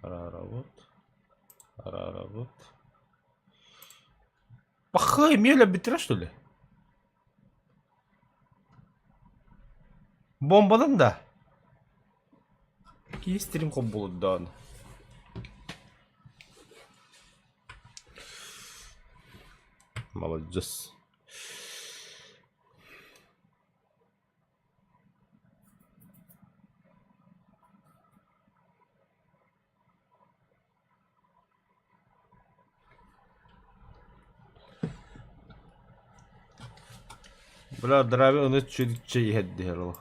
Араарабыт, араарабыт. Пахай, эмиэ өлөрбүттэрэ что ли? Бомбалан да? Киһи хоббулурдаан. Маладьыас. Бля, драви аны чүрчэ иһэрдиһэр ол.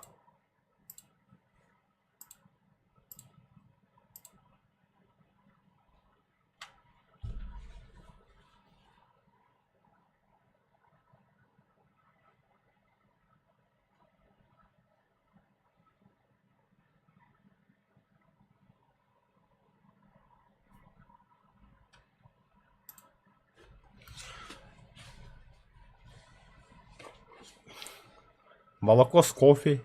Молоко с кофе.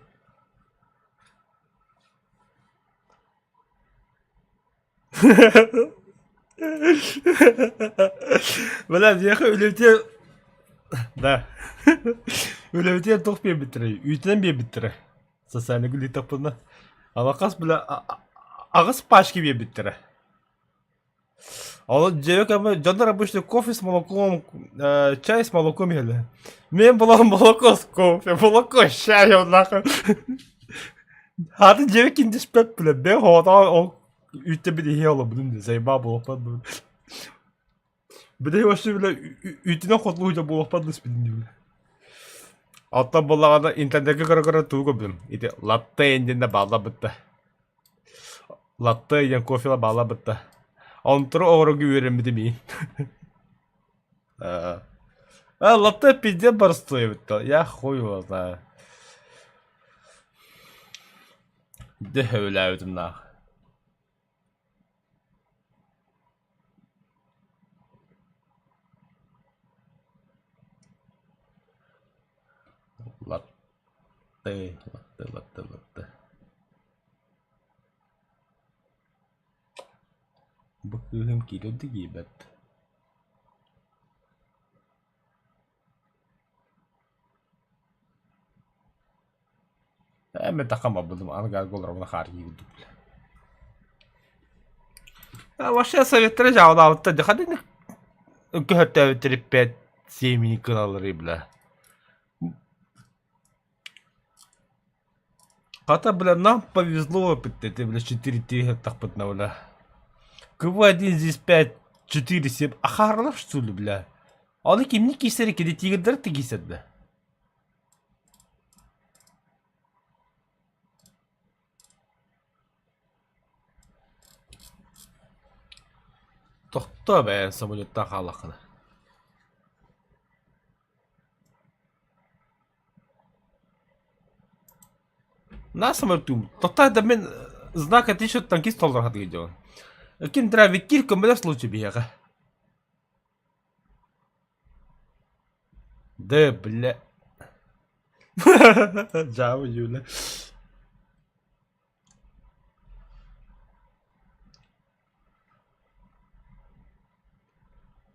Бля, миэхэ үлэбитигэр да үлэбитигэр туох биэрбиттэрэй? Үүтүнэн биэрбиттэрэ. Социальный ыйытаппына. Алакас бля аҕыс пачки биэрбиттэрэ. Ол дьиэ кэмэ дьоннор обычно кофе с молоком, чай с молоком иһэллэр. Мен булам молоко с кофе, молоко с чаем нахуй. Хаты дьиэ киндиспэт бля, бэ хоотоо ол үүттэ били иһэ олобудум дии, заебал буолуохпат бу. Били вообще бля үүтүнэн хотлуу буолуохпат диспитин дии бля. Оттон буоллаҕына интернеккэ көрө-көрө тугу көрбүтүм? Ити латте диэн баалла бытта. Латте диэн кофела баалла бытта. Онтору оҕорого үөрэммитим иин. А, латте пиздец простой эбит Я хуй его знаю. Дэ сөбүлээбитим наах. Латте, латте, латте, латте. Бу кыыһым киирэр да киирбэт. Ээ, мин таххан барбытым, аны гаазга олоробуна хаар киирдим. Вообще советтары дьаалаабыттар дьэ ханнык көһөртөөбүттэр пять семьи кыналларый бля. Хата, бля, нам повезло, это, бля, 4 тахпытына, бля. КВ-1 здесь 5, 4, 7. А Харлов, что ли, бля? Аны кимни кисер киди тигрдер ти кисер, бля. Тохтоо бэйэн самолеттан хааллаххына. На самолетум. Тохтоо да мин знак отличия танкист толору хатыгы дьон. Ким дровиккир көмөлөс лучше биһиэхэ. Да, бля. Дьаабы Юля.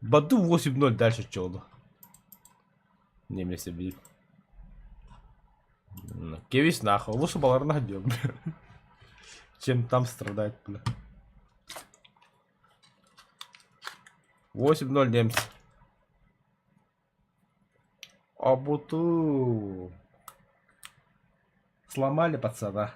Баду 8-0 дальше чолу. Немесе бил. Кевис нахуй. Лучше баларына делал. Чем там страдать, бля. 8-0 немцы. Абуту. Сломали пацана.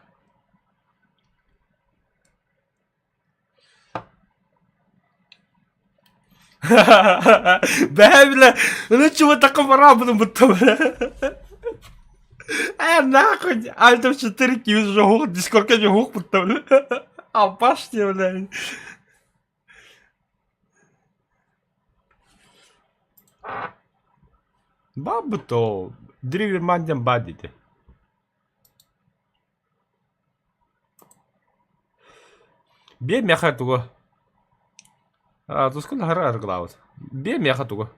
Бэһэ бля, ну чего такого барабану будто бля. Э, нахуй, Альтов 4 киви уже хух, дискорка не хух будто бля. А башня, бля. Бабы-то, Дриверман бадите. Биэ миэхэ тугу? А, тускун аһара арыгылаабыт. Биэ миэхэ тугу?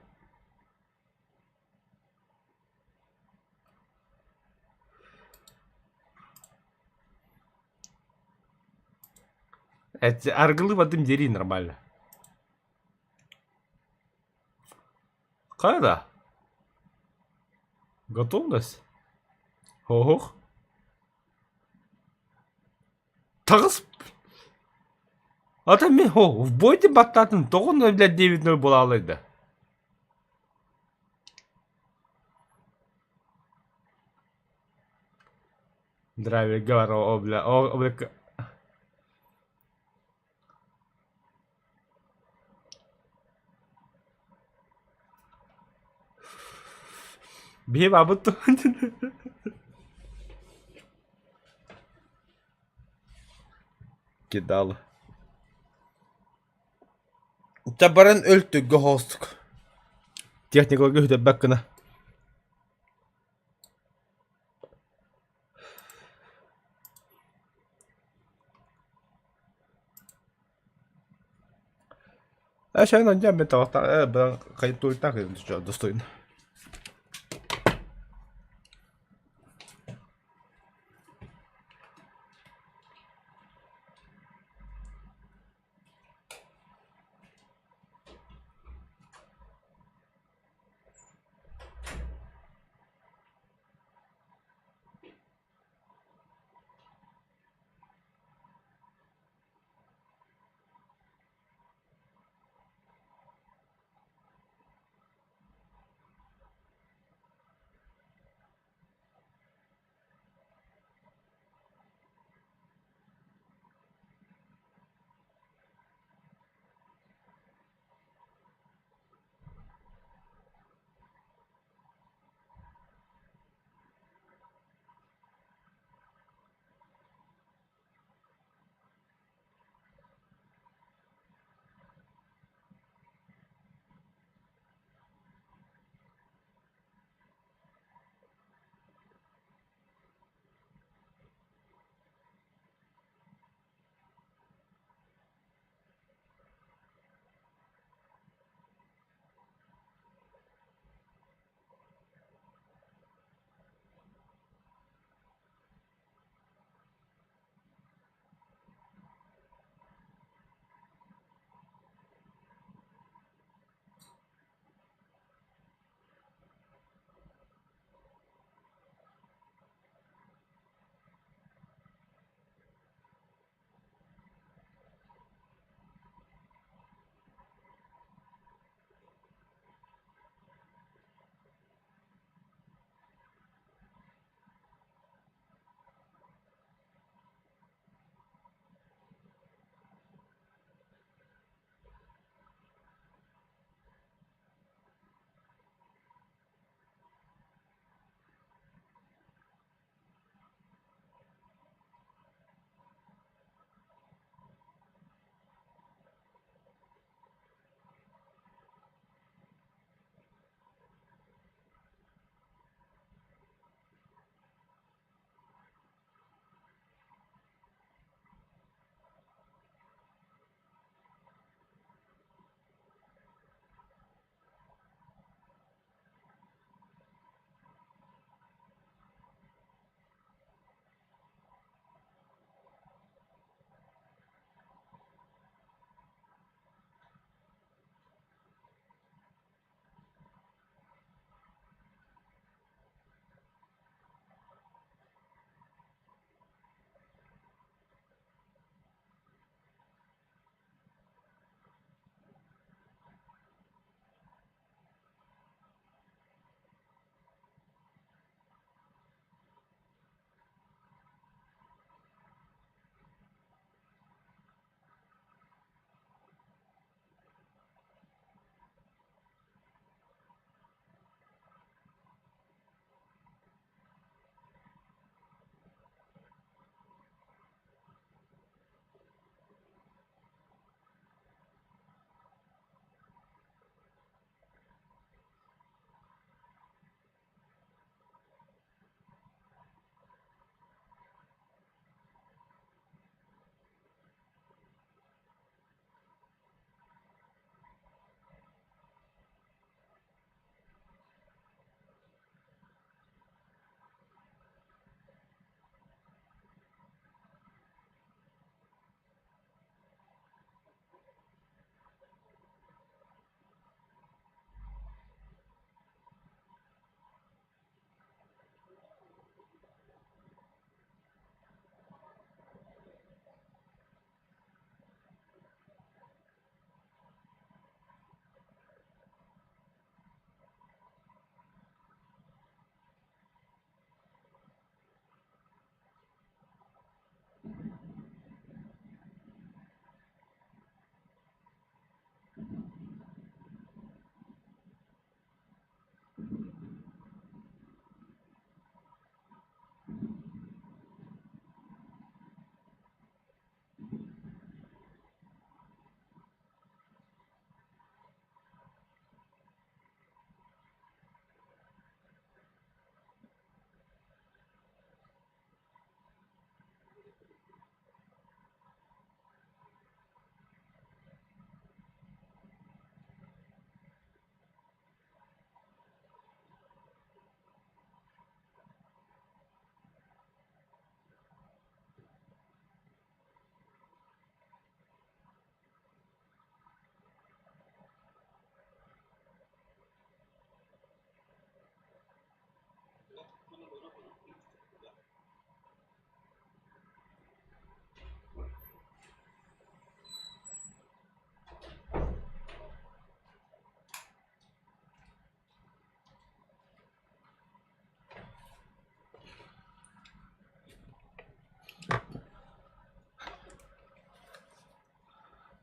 Эти аргылы Вадим дери нормально. Хайда? Готовность? Ох. Таҕыс. Ата мен о, в бой деп баттаатын тоҕо блядь 9-0 буолаалайда. Драйвер говорил, о, бля, о, бля, Биһи баабыт Кидала. Табаран өлтүггө хоостук. Техникаларга үтэрбэк гына. Э, шайын онжа мен табақтан, э, бұран қайын туйтан қайын достойно.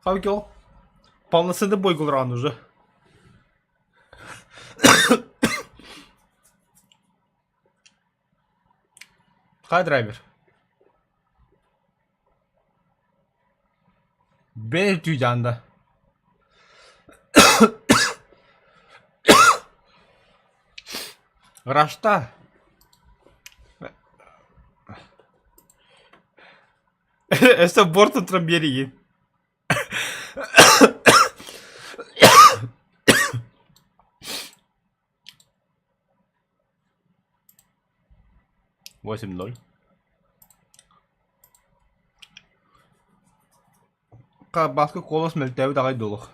Хавкел. Полноценный бой Гулран уже. Хай драйвер. Бэл түйданда. Рашта. Өссө борт утром биэрии. 8-0. Бааска куолас мөлтөөбүт аҕай дуолух.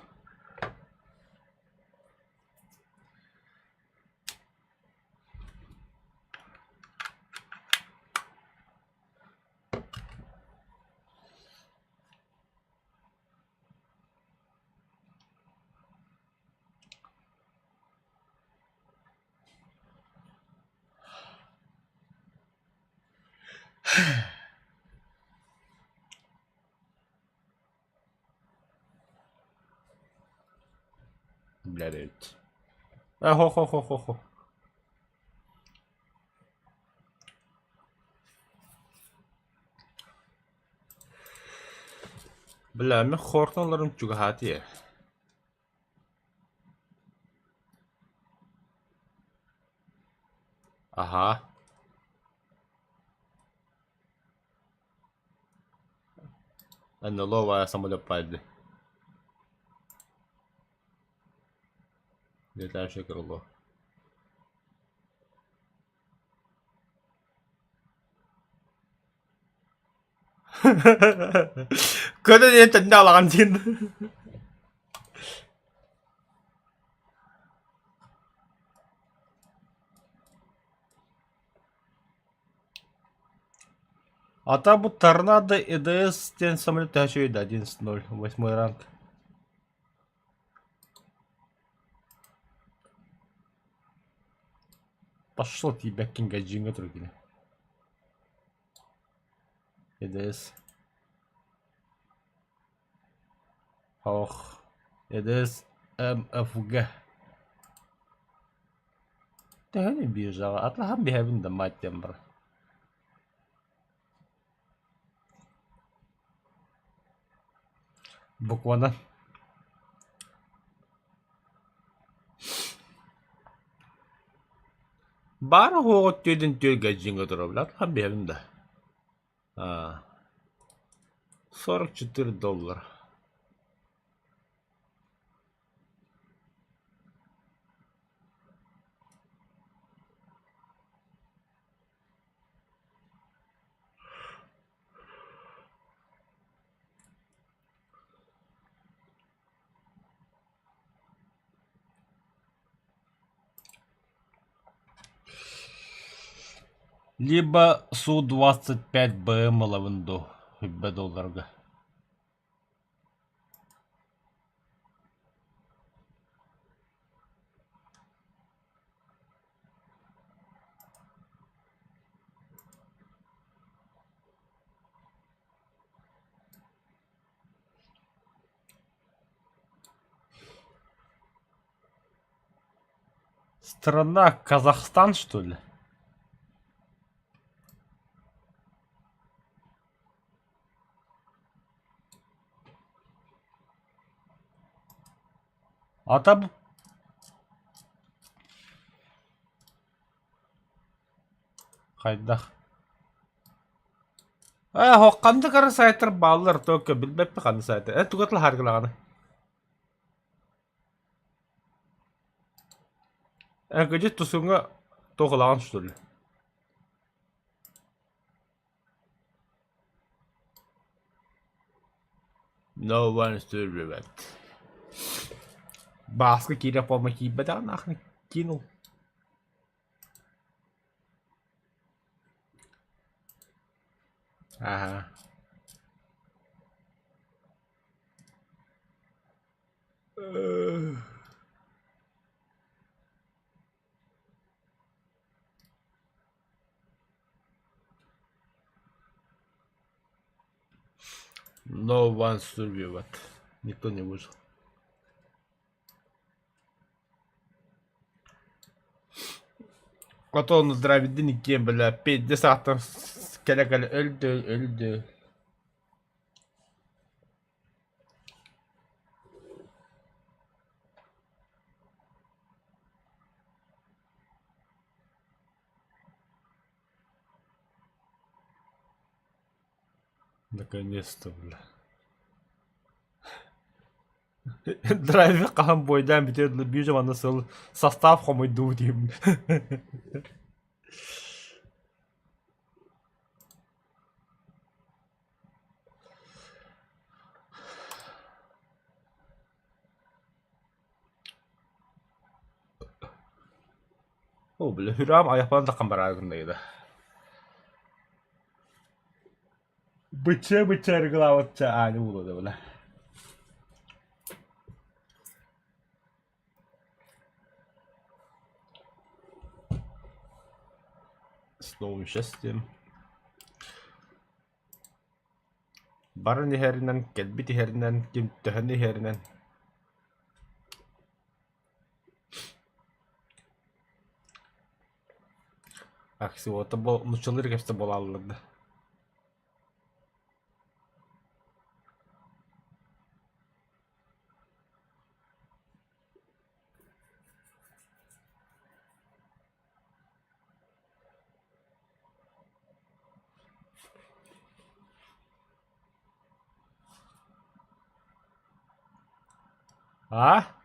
Блядь. Хо-хо-хо-хо-хо. Бля, мин хортон ыларым чугаһаатыйа. Аһаа. НЛО самолет падли. Летающее крыло. Көрөн иһэн төннө алаҕан диэн. А там бу Торнадо ЭДС диэн самолет төһө үчүгэй да 11-0 восьмой ранг. Пошел тиийбэккин гаджиҥҥа тур кини. ЭДС. Ох. ЭДС МФГ. Төһөнү биржаҕа атылаһан биһэбин да мать диэн баран. Букванан. Баар уһуоҕу түөдүн түөргэ дьиҥҥэ турабын атылаһан биһэбин да. А 44 доллара. Либо Су-25 БМ ылабын дуу, сүүрбэ долларга. Страна Казахстан, что ли? Ата хайдах? Ээ, ханнык эрэ сайтар бааллар, только билбэппин ханнык сайты. Э, тугу атылаһааргылаҕыный? Э, где тусуҥҥа туох ылаҕын что ли? No one survived. Бааска киирэ форма киирбэтэҕин нахрен кинул. Ага. No one survived. Никто не выжил. Хотон здравидин иккиэн бля пиздец сааттан кэлэ-кэлэ өлдө өлдө. Наконец-то, бля. Драйвер хаһан буойдаан бүтүөр дылы биир манна сыл состав хомуйдуу диим. О, бля, Хюрам айахпан таххан бараары гынна Бычча-бычча арыгылаабычча аанньа буолуо да бля. С новым счастьем. Баран иһэринэн, кэлбит иһэринэн, ким төһөнү иһэринэн. Аксиота нууччалыы кэпсэтэ буолааллар да. А?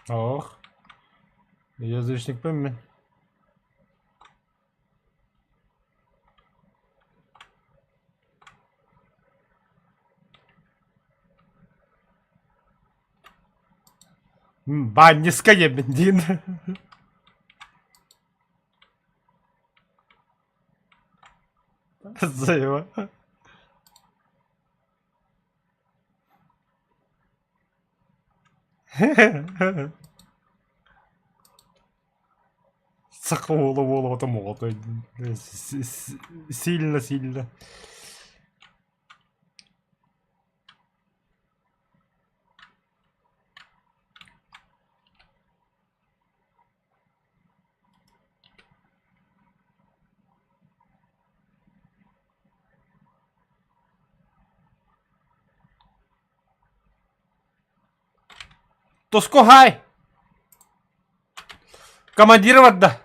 Ох, язычникпын мин. Банниска диэбин диин. Заеба. Саха уола буолуота моҕотой сильно сильно. Туску хай! Командир барда.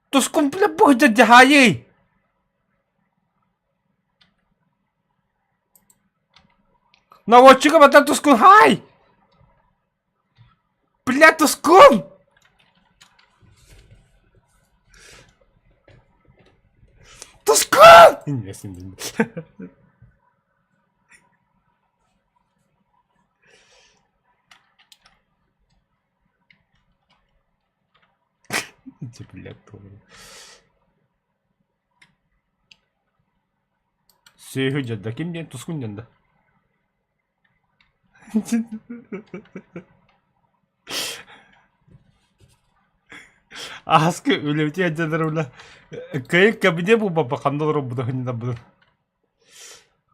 Тускум бля бу дьаһайый! Наводчика батар Тускун хай! Бля, Тускун! Тускун! Бля, Сүөһү дьадда ким диэн Тускун диэн да? Ааска үлэбитигэр дьоннор ула кыайын кабинет булбаппа ханна олоробут ханнабыт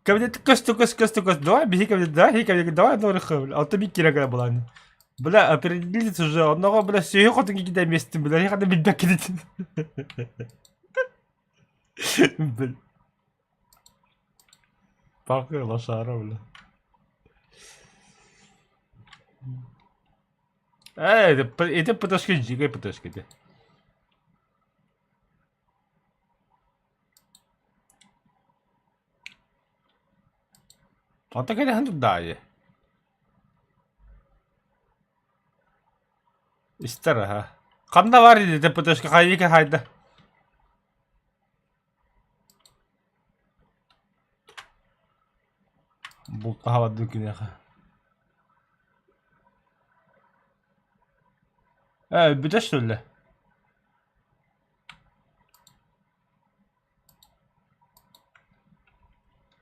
Кабинет көстө көс көстө көс давай биһи кабинет давай биһи кабинет давай давай алта бик кирэ гына булааны бля определитесь уже онного бля сүөһү хотун кикидэ местин бля хата билбэккит Бл Пахы лошара бля Э, это ПТшка дикая ПТшка это. Онто кэлэһэн турдаайы. Истэр аһа. Ханна баар ини ТПТшка хайыыка хайда? Бултаһа бардым киниэхэ. Ээ, өлбүтэ что ли?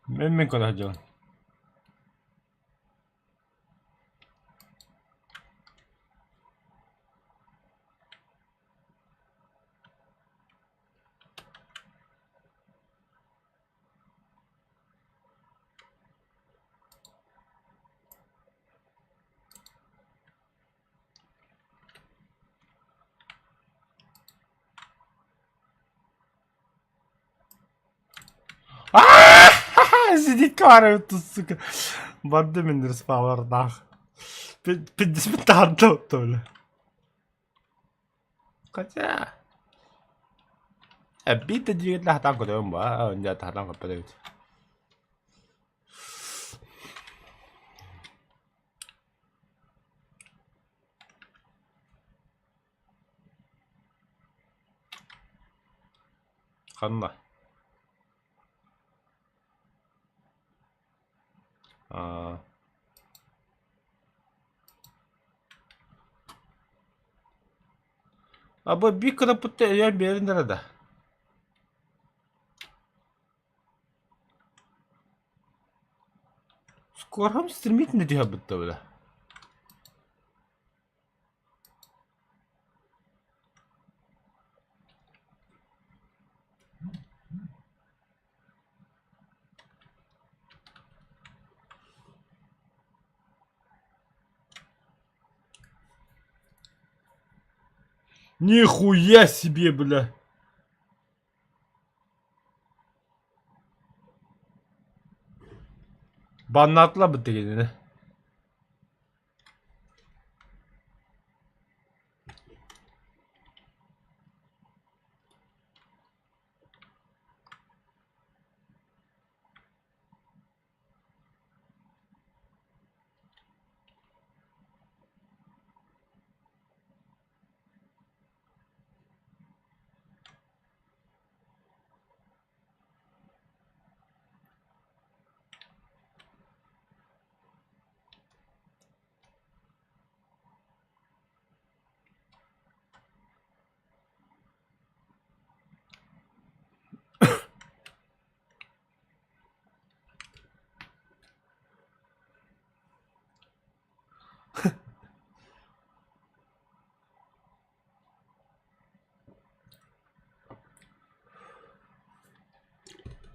Мин мин көрө сылдьабын. Сидит карают, сука. Барды мин респавердаах. Пиздец таһарда бля. Хотя... Биир да двигатель хатаан көрөбүн ба, дьэ хатаан көрбөт эбит. Ханна? Аа. А бу биир кынаппытта өйөөн биэрин да. Скоро стремительно түһэрбит да бля. Нихуя себе, бля! Баннаатылар бит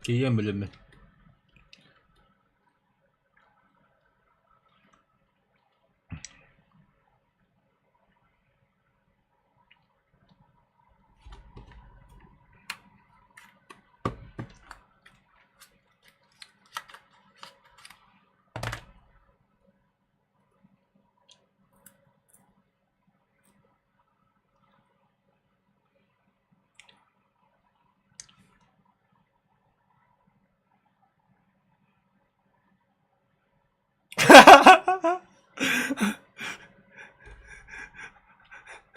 Тиийэн билиммин.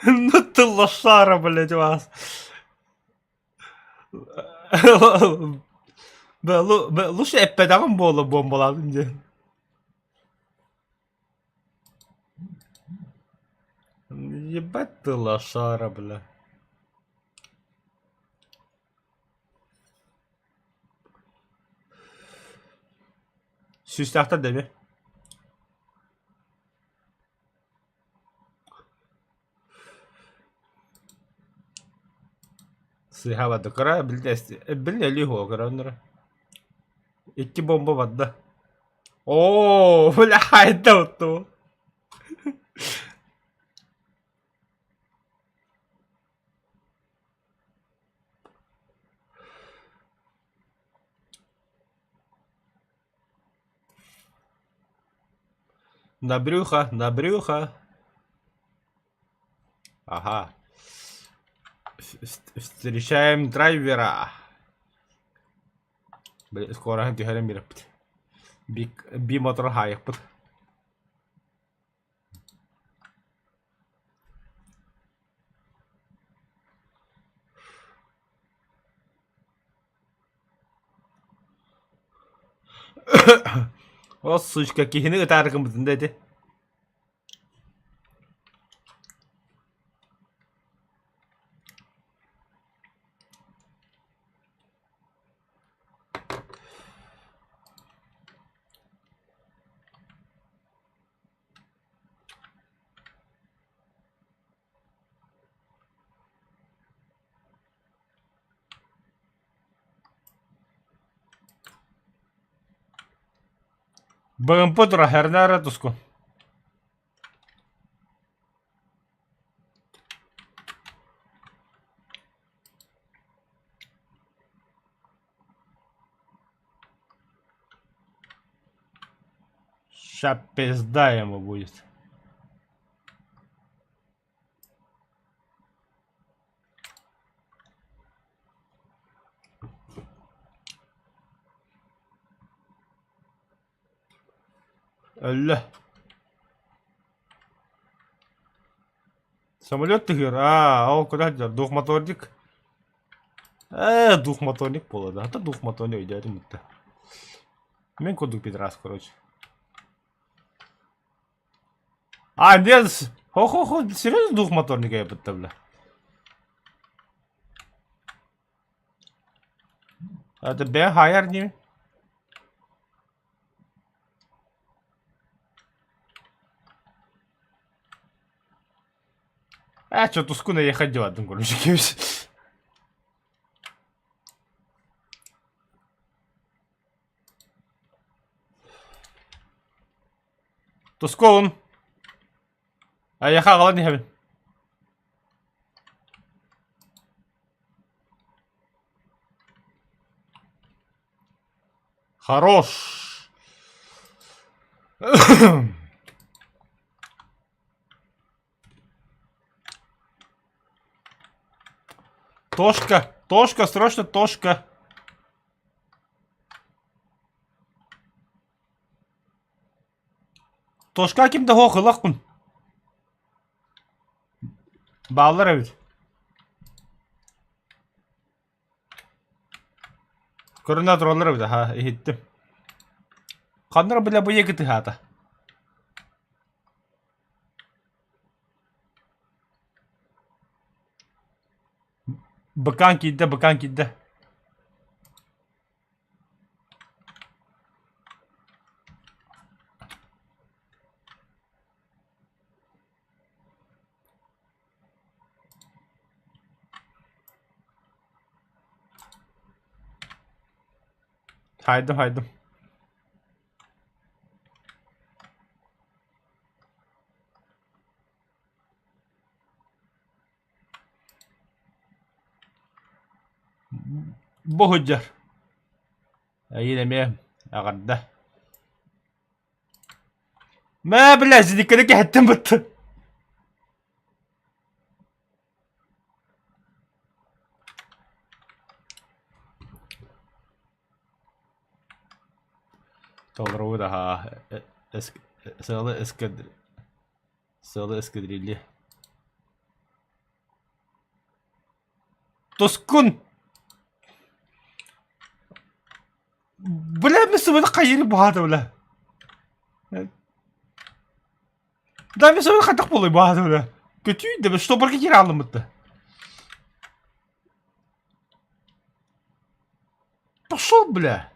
Ну ты лошара, блядь, вас. Лучше эппэтэҕим буола буомбалаатым диэн. Ебать ты лошара, бля. Сүүстээхтэр да эми. Сыыһа барда. Кыра били өлүү уһуга кыра Икки бомба барда. Оо, бля, хайда отту. На брюхо, на брюхо. Ага. Встречаем драйвера. Били скороһын түһэрэн биэрэппит. Би мотор хаайыкпыт. О, сучка, киһини ытаары гыммытын да ити. БМП турар, эрнэ туску. Ща пизда ему будет. Өллө. Самолет тыгыр. Аа, ол куда сылдьар? Двухмоторник. Ээ, двухмоторник буолла да. Хата двухмоторник өйдөөтүм бутта. Мин курдук пидорас, короче. А, нет, хо-хо-хо, серьезно двухмоторник я бутта, бля. Это Б хайар не? А, что, туску я ходил, одну короче, Тускуун. Эйиэхэ аҕалан иһэбин. Хорош. Тошка, Тошка, срочно Тошка. Тошка ким да суох ылахпын. Бааллар эбит. Көрүнэ тураллар эбит, аха, иһиттим. Ханна эрэ бile бу ийэ кытыһаата. Быкаан киирдэ, быкаан киирдэ. Хайдым, хайдым. Бу сылдьар. Эйиин эмиэ эҕэрдэ. Мэ, бля, зиниккэни кэһэттим бытты. Толоробут аһаа сыалы эскадр сыалы эскадрилья. Тускун! Бля, мен сыбыны хайыыр баата, бля. Да, мен сыбыны хайдах буолуй баата, бля. Көтүй да, что барга кире алыммытты. Пошел, бля.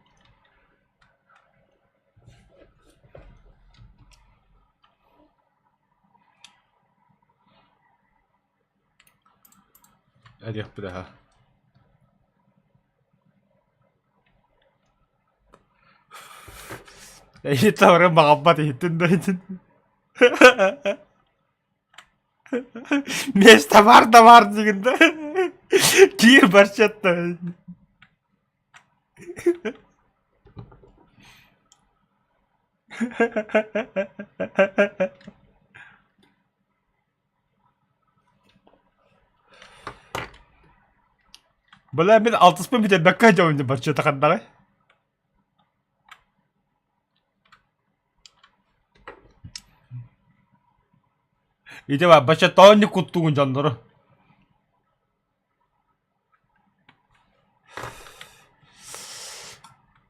Эриэхпит аһа. Эйи тавары баҕаппат иһиттин да итин. Место бар да бар дигин да. Киир барчатта. Бля, мин алтыспын бүтэрбэккэ дьон барча тахардаҕай. Ити ба бача тоонньу куттугун дьоннору.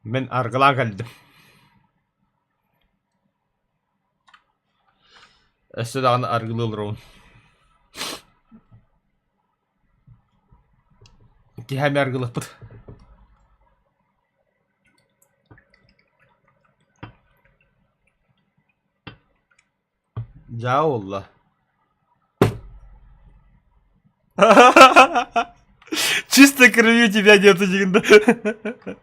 Мин аргылаан кэлдим. Өссө даҕаны арыгылыы олоробун. Киһи эмиэ арыгылаппыт. Дьаа буолла. Чисто крови у тебя нету никогда.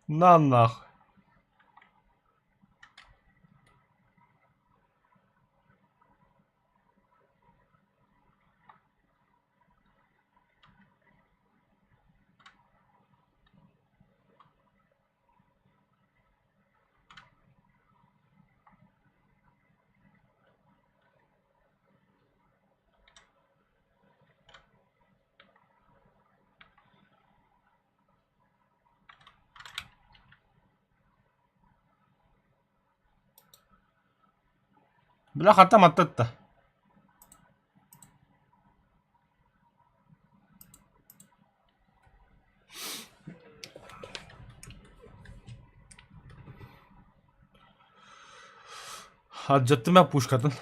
На нахуй. Бля хата маттатта. Алдьаттым ээ пушкатын.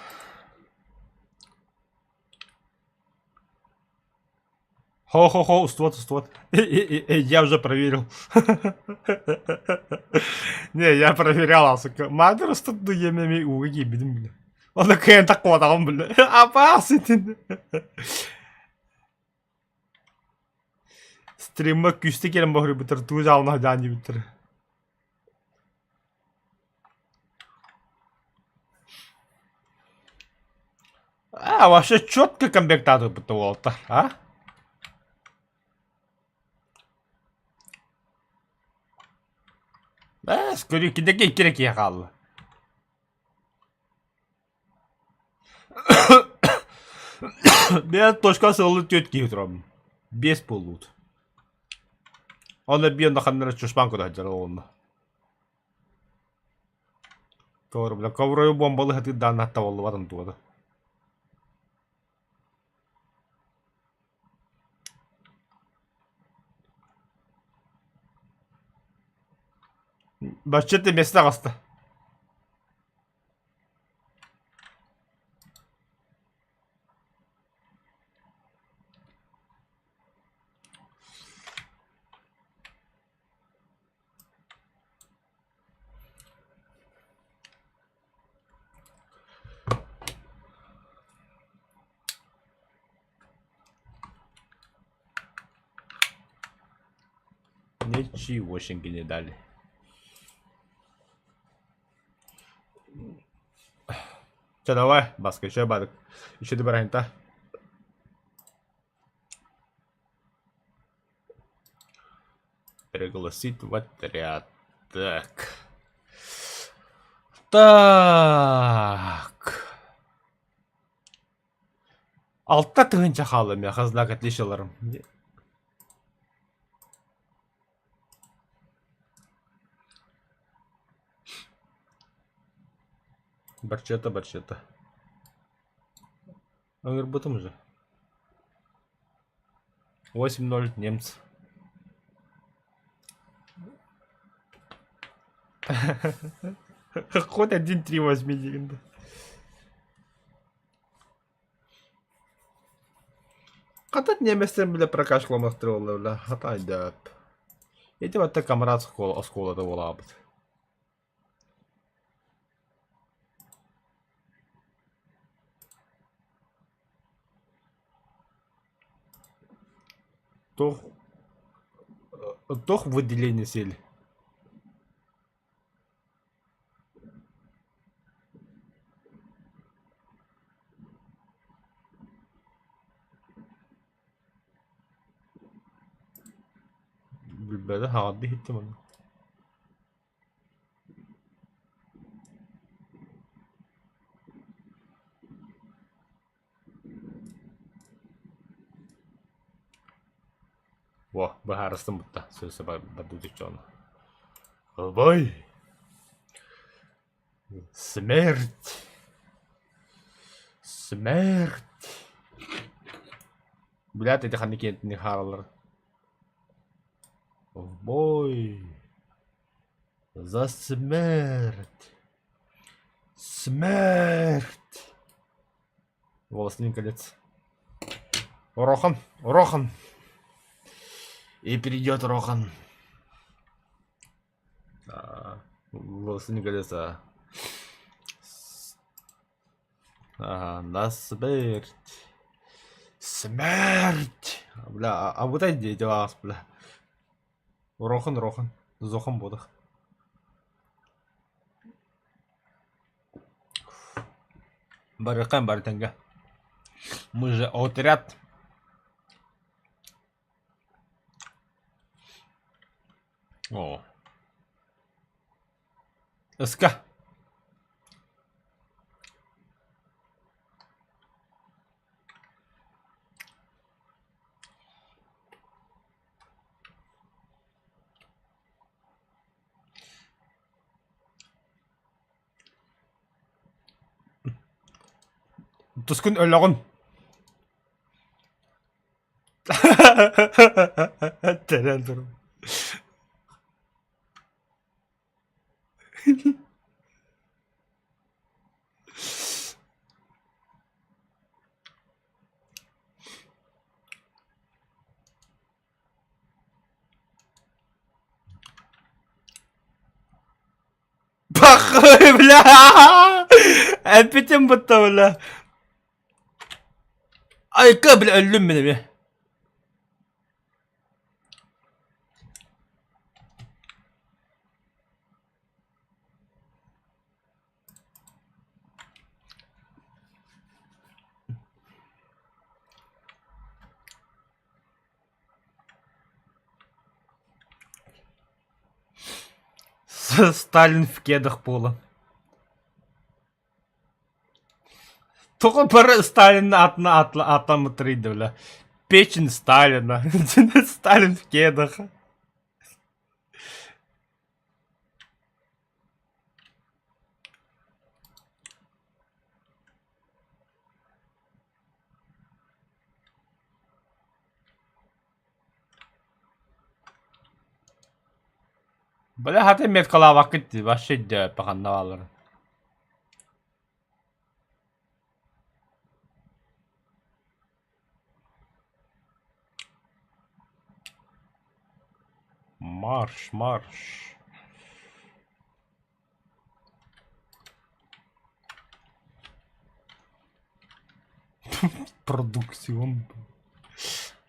Хо-хо-хо, устуот, устуот. Я уже проверил. Не, я проверял, сука. Маадыр устут ду емеми ууга киирбитим бile. Оны кыайан таккыбатаҕым бile. Апаас итин. Стримма күүсте кэлэн боһуруйбуттар, туу дьаалына дьаан диэбиттэр. А, вообще четко комбектаатырбыт уолаттар, а? Ээ, скорее киндеки икки эрэ киһи хаалла. Биэс точка сылы түөрт киһи турабын. Биэс буоллубут. Онно биир ханна эрэ чушпан көрө сылдьар оҕонно. Ковры, бля, коврою бомбалы хатыырдаан табыллыбат онтуга. Бачча миэстэ таҕыста. Ничегошеньки не дали. Чэ давай, баска еще бадык. Еще добрань-то. Пригласить в отряд. Так. Так. Алта тыһыынча хаалла миэхэ знак отличияларым. Барчата, барчата. Ыҥырбытым уже. 8-0 немцы. Хоть 1-3 возьми диэн да. Хата немецтэр бile прокачкаламахтар буолла бile хата Ити батта камрад оскуолата буолаабыт. Туох туох выделение сели? Билбэтэ хаҕардыы иһиттим ону. Во, быһаарыстым бутта, сыыса бардыбыт Ой! Смерть! Смерть! Блядь, ити ханнык киэнтини хаалалар. В бой! За смерть! Смерть! Властелин колец. Рохан, Рохан. И придет Рохан. Властелин колец. Ага, на смерть. Смерть! Бля, а вот эти дела, бля. Рохан, Рохан. Зохан бодах. Барыкан барытанга. Мы же отряд. О. Ыска. Тускун өлөҕүн. Тэрэн туран. Пахай, бля! Эппитим бутта, бля. Айка, бля, өллүм мин эмиэ. Сталин в кедах буолан. Тоҕо бары Сталин аатына ааттаммыттарый да бля. Печень Сталина. Сталин в кедах. Бля, хата меткалаабаккыт дии, вообще өйдөөппө ханна баалларын. Марш, марш. Продукцион.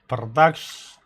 Продакш.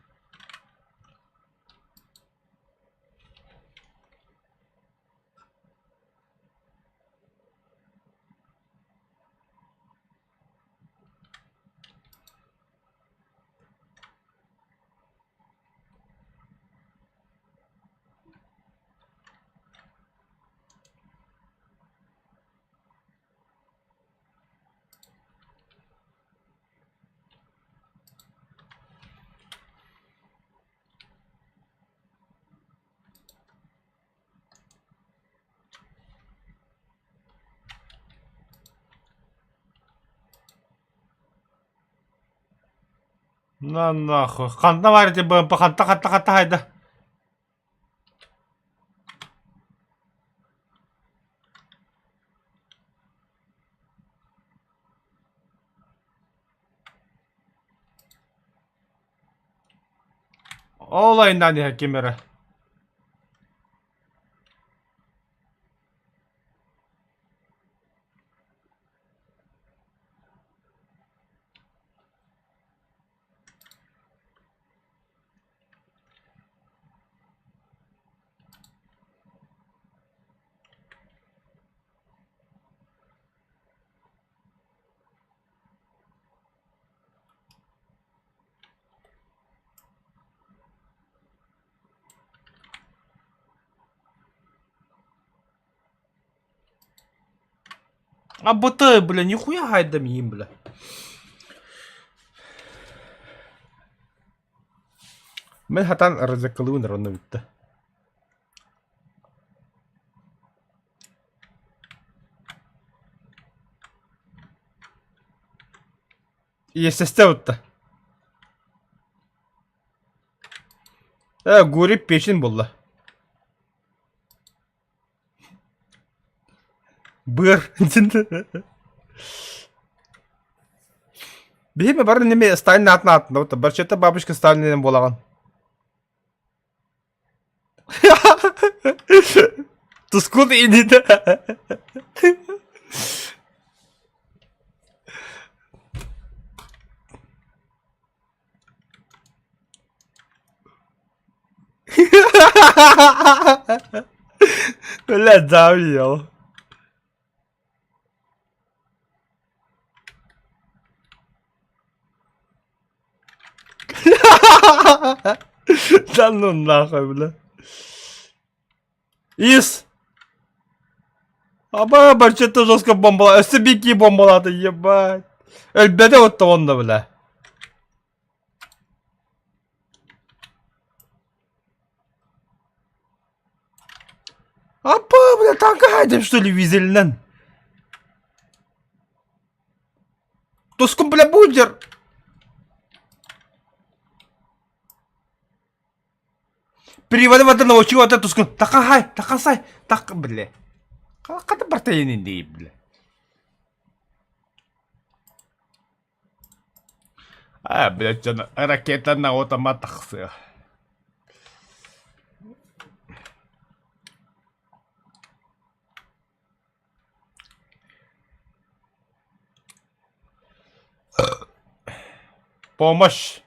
На нахуй. Ханна баар ити БМП ханта ханта ханта хайда. Ол айынан иһэ ким эрэ. А БТ, бля, нихуя гайдам им, бля. Мин хатан рызыкылыын ронно бүттэ. Иэстэстэ бутта. Э, Гурий печень булла. Быар. Биһиги бары неме Сталин аатын ааттанабыт. Барчета бабушка Сталин буолаҕын. Тускул инитэ. Бля, завел. Да ну нахуй, бля. Ис! Аба, барчета жестко бомбала. Өссө бики бомбалааты, ебать. Өлбөтө отто онно, бля. Апа, бля, танка хайдем, что ли, визелинен? Тускун, бля, будер! Переводы воды научил это тускун. Такахай, такасай, так, бля. Хата бартайын дии, бля. А, блядь, дьон ракетанан отома тахсыа. Помощь!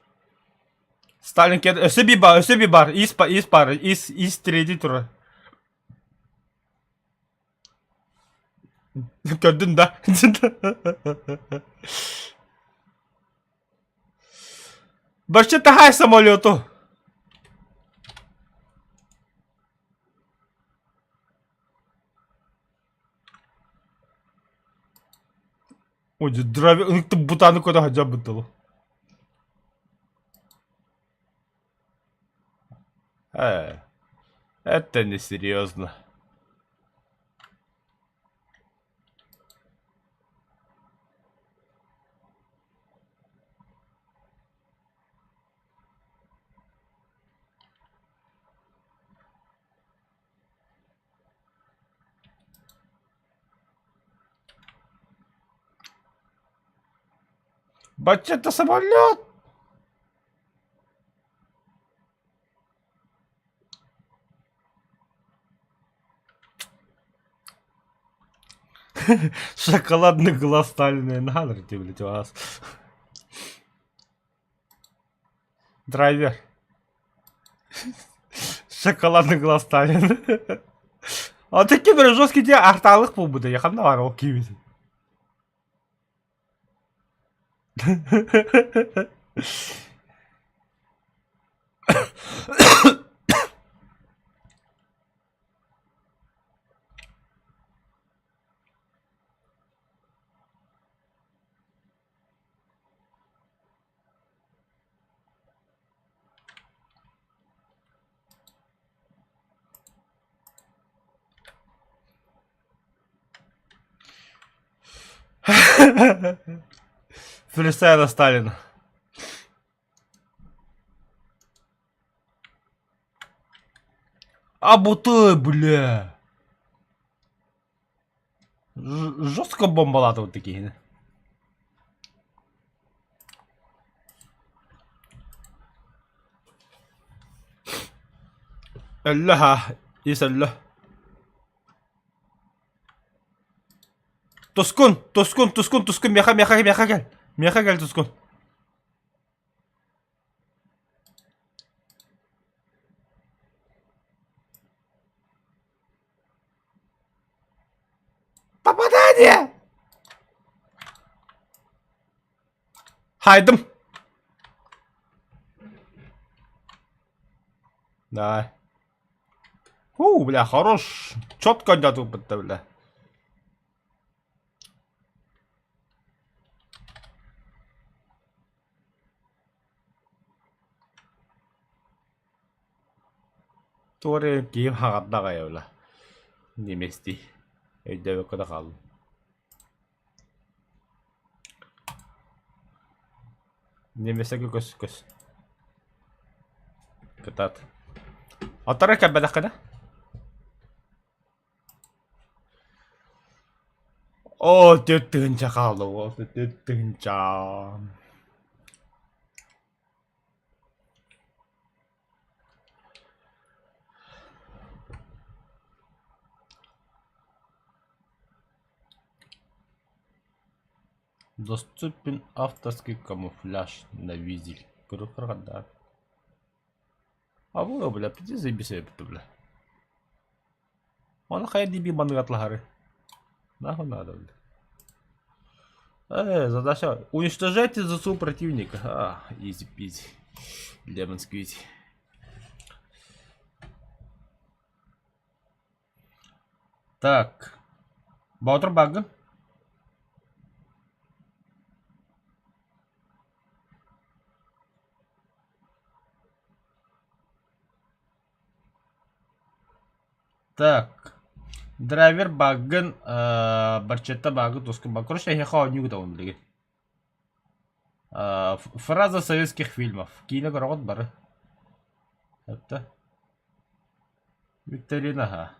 Сталин кед өссө би бар, өссө би бар, ис, ис бар, ис, ис тириэдий турар. Көрдүн да? Бачча таһай самолету. Ой, драви, бутаны көтө сылдьар дылы. Э, это не серьезно. Бачча самолет! Шоколадный глаз Сталина надо блядь, вас. Драйвер. Шоколадный глаз Сталина. А такие бір жесткий де арталық бұл бұда. Яқанда бар ол киімі. Фристайла Сталина. А буты, бля. Жестко бомбалады вот такие. Өллө ха, ис өллө. Тускун, тускун, тускун, тускун, меха, меха, меха кэл. Меха кэл, тускун. Попадание! Хайдым. Да. Фу, бля, хорош. Четко дядя бля. Туора киһим хаҕарда аҕай ыла немецтии өйдөөбөккө да хааллым Немецтэргэ көс көс кытаат Оттор кэлбэтэххинэ? Оо, 4000 хаалла уол, 4000. Доступен авторский камуфляж на визель. Көрүөххэ А бу бля, пиздец заебись эбит бля. Оны хайа диби манныгатлаһары. Нахуй надо, бля. Задача. Уничтожайте ЗСУ противника. А, изи пизи. Lemon squeezy. Так. Боотур бааргын? Так. Драйвер бааргын, барчетта бааргын, тоскун баар. Короче, эһиэхэ оонньуу гытабын билигин. Фраза советских фильмов. Киинэ көрөҕүт бары. Это Викторина аһа.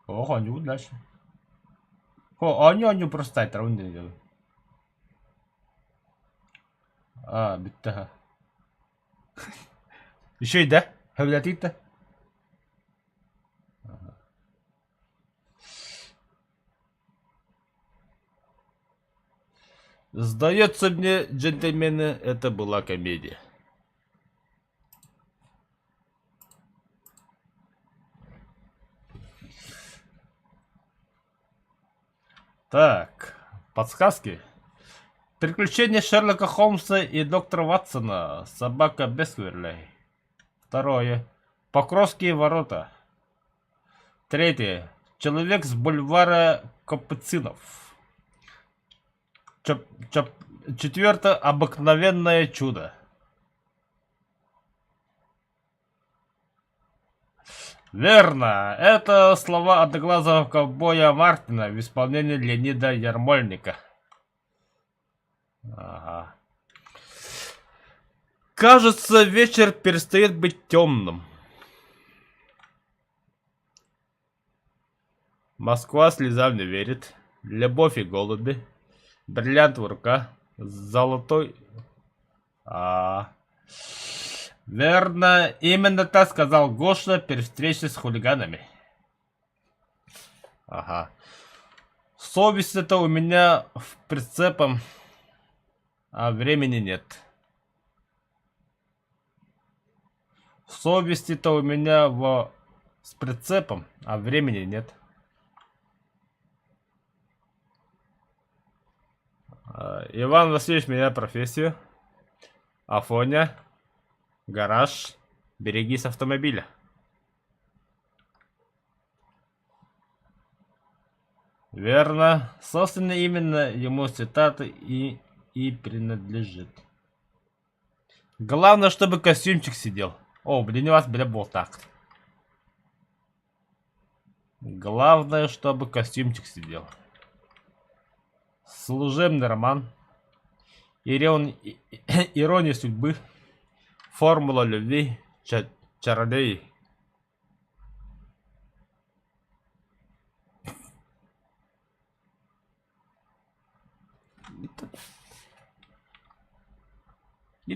Ох, оонньуубут дальше. О, оонньуу-оонньуу просто айтарабын диэн Аа, бүттэ аһа. Үчүгэй да? Сөбүлээтигит да? Сдается мне, джентльмены, это была комедия. Так, подсказки. Приключения Шерлока Холмса и доктора Ватсона. Собака Бескверлей. Второе. Покровские ворота. Третье. Человек с бульвара Капуцинов. Чоп, чоп, четвертое. Обыкновенное чудо. Верно, это слова одноглазого ковбоя Мартина в исполнении Леонида Ярмольника. Ага. Кажется, вечер перестает быть темным. Москва слезам не верит. Любовь и голуби. Бриллиант в рука. Золотой... А, Верно, именно так сказал Гоша при встрече с хулиганами. Ага. Совесть это у меня в прицепом, а времени нет. Совести-то у меня во... с прицепом, а времени нет. Иван Васильевич меняет профессию. Афоня. Гараж. Берегись автомобиля. Верно. Собственно, именно ему цитата и принадлежит. Главное, чтобы костюмчик сидел. О, блин, у вас, бля, был так. Главное, чтобы костюмчик сидел. Служебный роман. Ирон... Ирония судьбы. Формула любви. Чародей.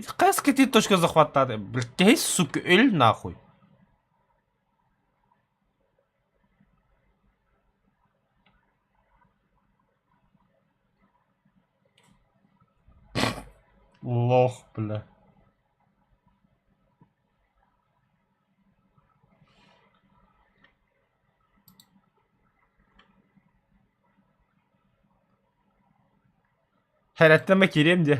Хас кэтии точка захваттаата Блядь, сука, өл нахуй. Лох, бля. Хэрэттэмэ киириэм диэ.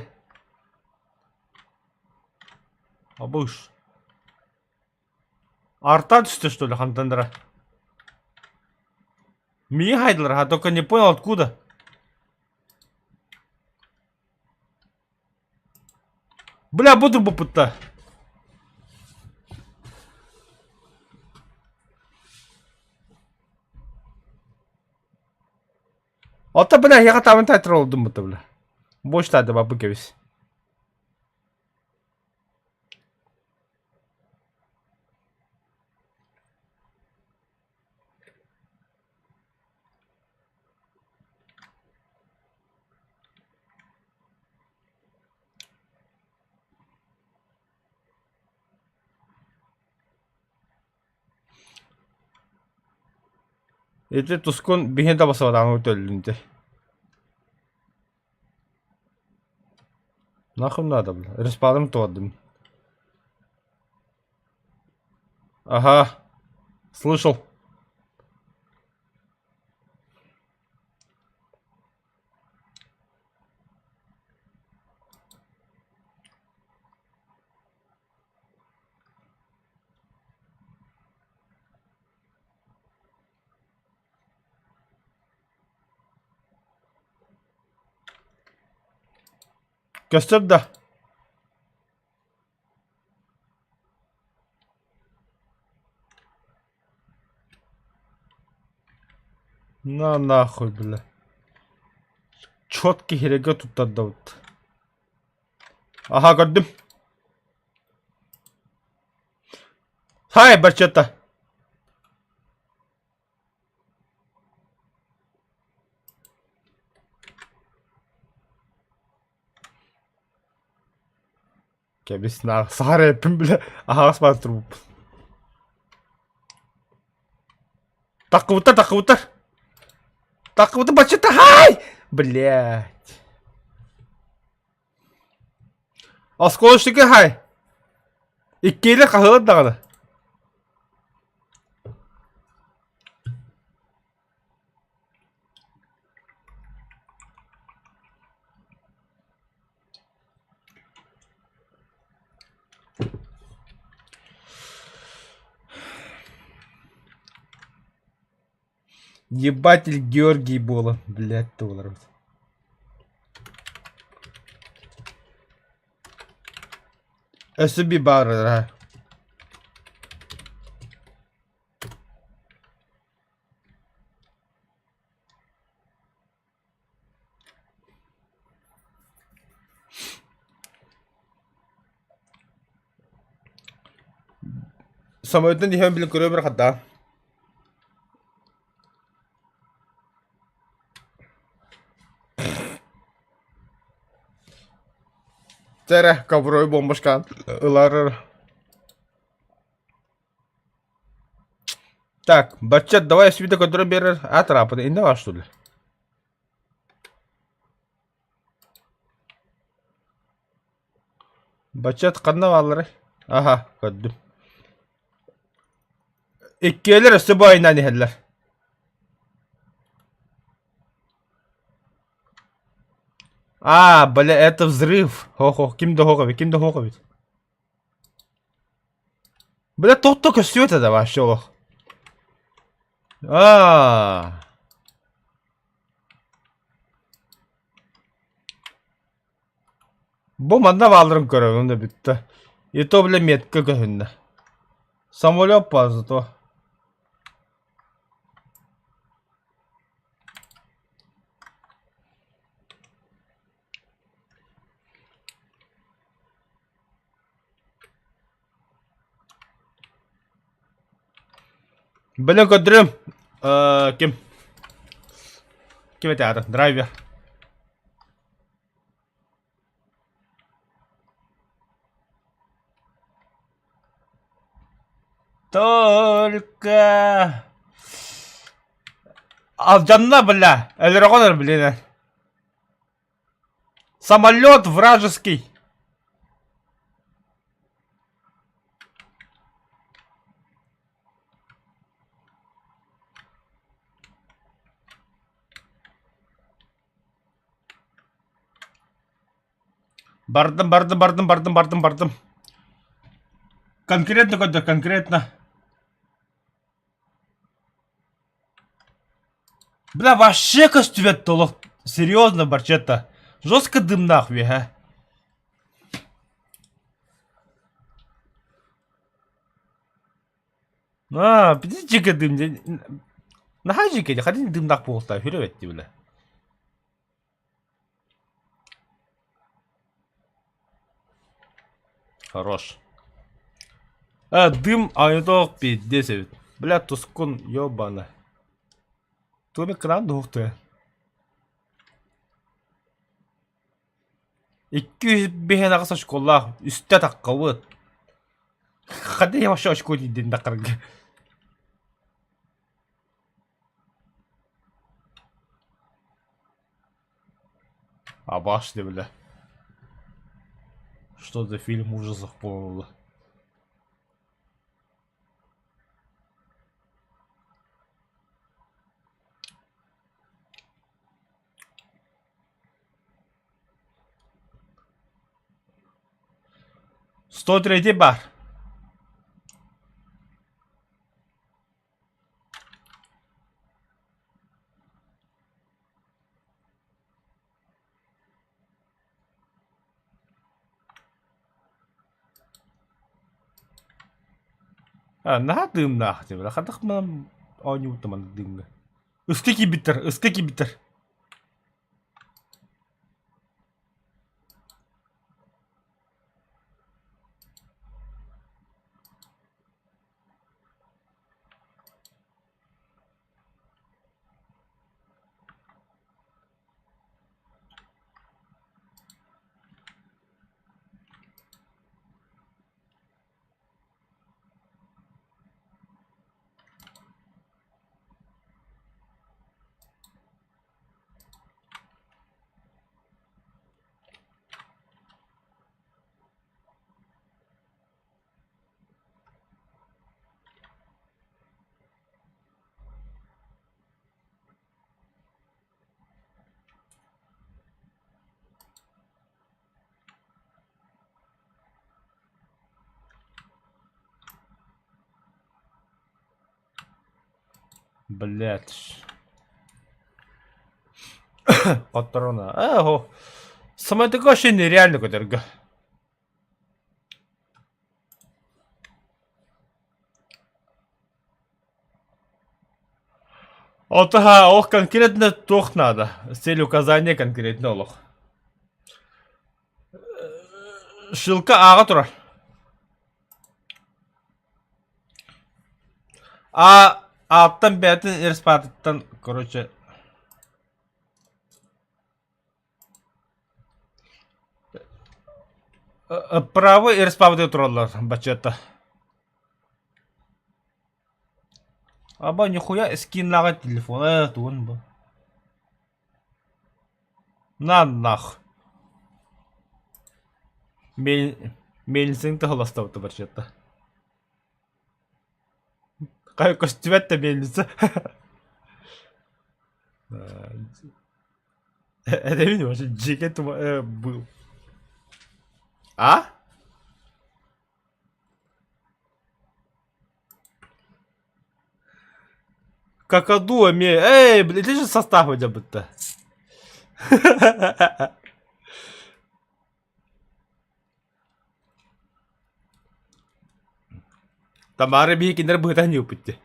Абыш. Арта түстэ что ли хантандара? Мии хайдылар, а только не понял откуда. Бля, буду буппутта. Оттон бля, эһиэхэ таабын таайтара олордум бутта бля. Больше да бабы кэбис. Ити тускун биһи да басабатаҕын төллүн ити. Нахуй надо, бля. Респадым туордум. Ага. Слышал. Көстөр да? На нахуй, бля. Четкий хирэгэ туттардабыт. Аха көрдүм. Хай, барчата. Кэбис наар сахар эппин билэ аһаҕас баар турбуппун. Таккыбыттар, таккыбыттар. Таккыбыттар, баччата, хай! Блять. Осколочники хай. Иккиэлэр хаһыалар даҕаны. Ебатель Георгий буолан, блядь, туоларбыт. Өссө би баар Самолеттан иһэн билин көрө бер хадда. Терэ коврой бомбашкаан ылар. Так, бачча давай свита көрдөрөн биэрэр аат арааппыт иннэ баар что ли? Баччат ханна баалларай? Аха, көрдүм. Иккиэлэр өссө бу айнаан иһэллэр. А, бля, это взрыв. Хо-хо, ким да хоҕ эбит, ким да хоҕ эбит. Бля, тот-то көстүбэт этэ вообще олох. Аа. Бу манна баалларын көрөбүн да бүттэ. И то, бля, метка көһүннэ. Самолет баар зато. Бля, көрдөрүм. Э, ким? Ким этэ аата? Драйвер. Только... Алдьанна, бля. Өлөрөҕөн блин. Самолет вражеский. Бардым, бардым, бардым, бардым, бардым, бардым. Конкретно көрдөр, конкретно. Бля, вообще көстүбэт толох. Серьезно, барчета. Жестко дымнаах үөһэ. А, дьиҥэ дым Наһаа дьиҥэ, ханна дымнаах буолуохтаах үһү эбит дии бля. Хорош. А, дым айдох пиздец эбит. Бля, тускун, ёбана. Туох экран дуһуктуя. 258 очколаах, үстэ таххабыт. Ханна я вообще очко тиийдин таххарга. А башня, бля. Что за фильм ужасов буолла? 103 бар. А, наһаа дыымнаах диэбит. Хатах манан оонньуубут маннык дыымҥа. Ыска киирбиттэр, ыска киирбиттэр. Блять. Патрона. Э, Самое такое ощущение реально көтөргө. Отаха ох конкретно туох надо. Цель указания конкретно олох. Ссылка ааҕа турар. А ааттан бэйэтин респатыттан короче Правый респабыты тураллар бачыата. Аба нихуя скиннаҕа телефона тугун бу. На нах. Мельницаны тыһыластабыта барчыата. Хай көстүбэт да мельница. Это вообще дьиэгэ был. А? Какаду эмиэ эй блин ити же состав дьабытта Тамара биһи кинилэр быһытан ньыыппыт дии.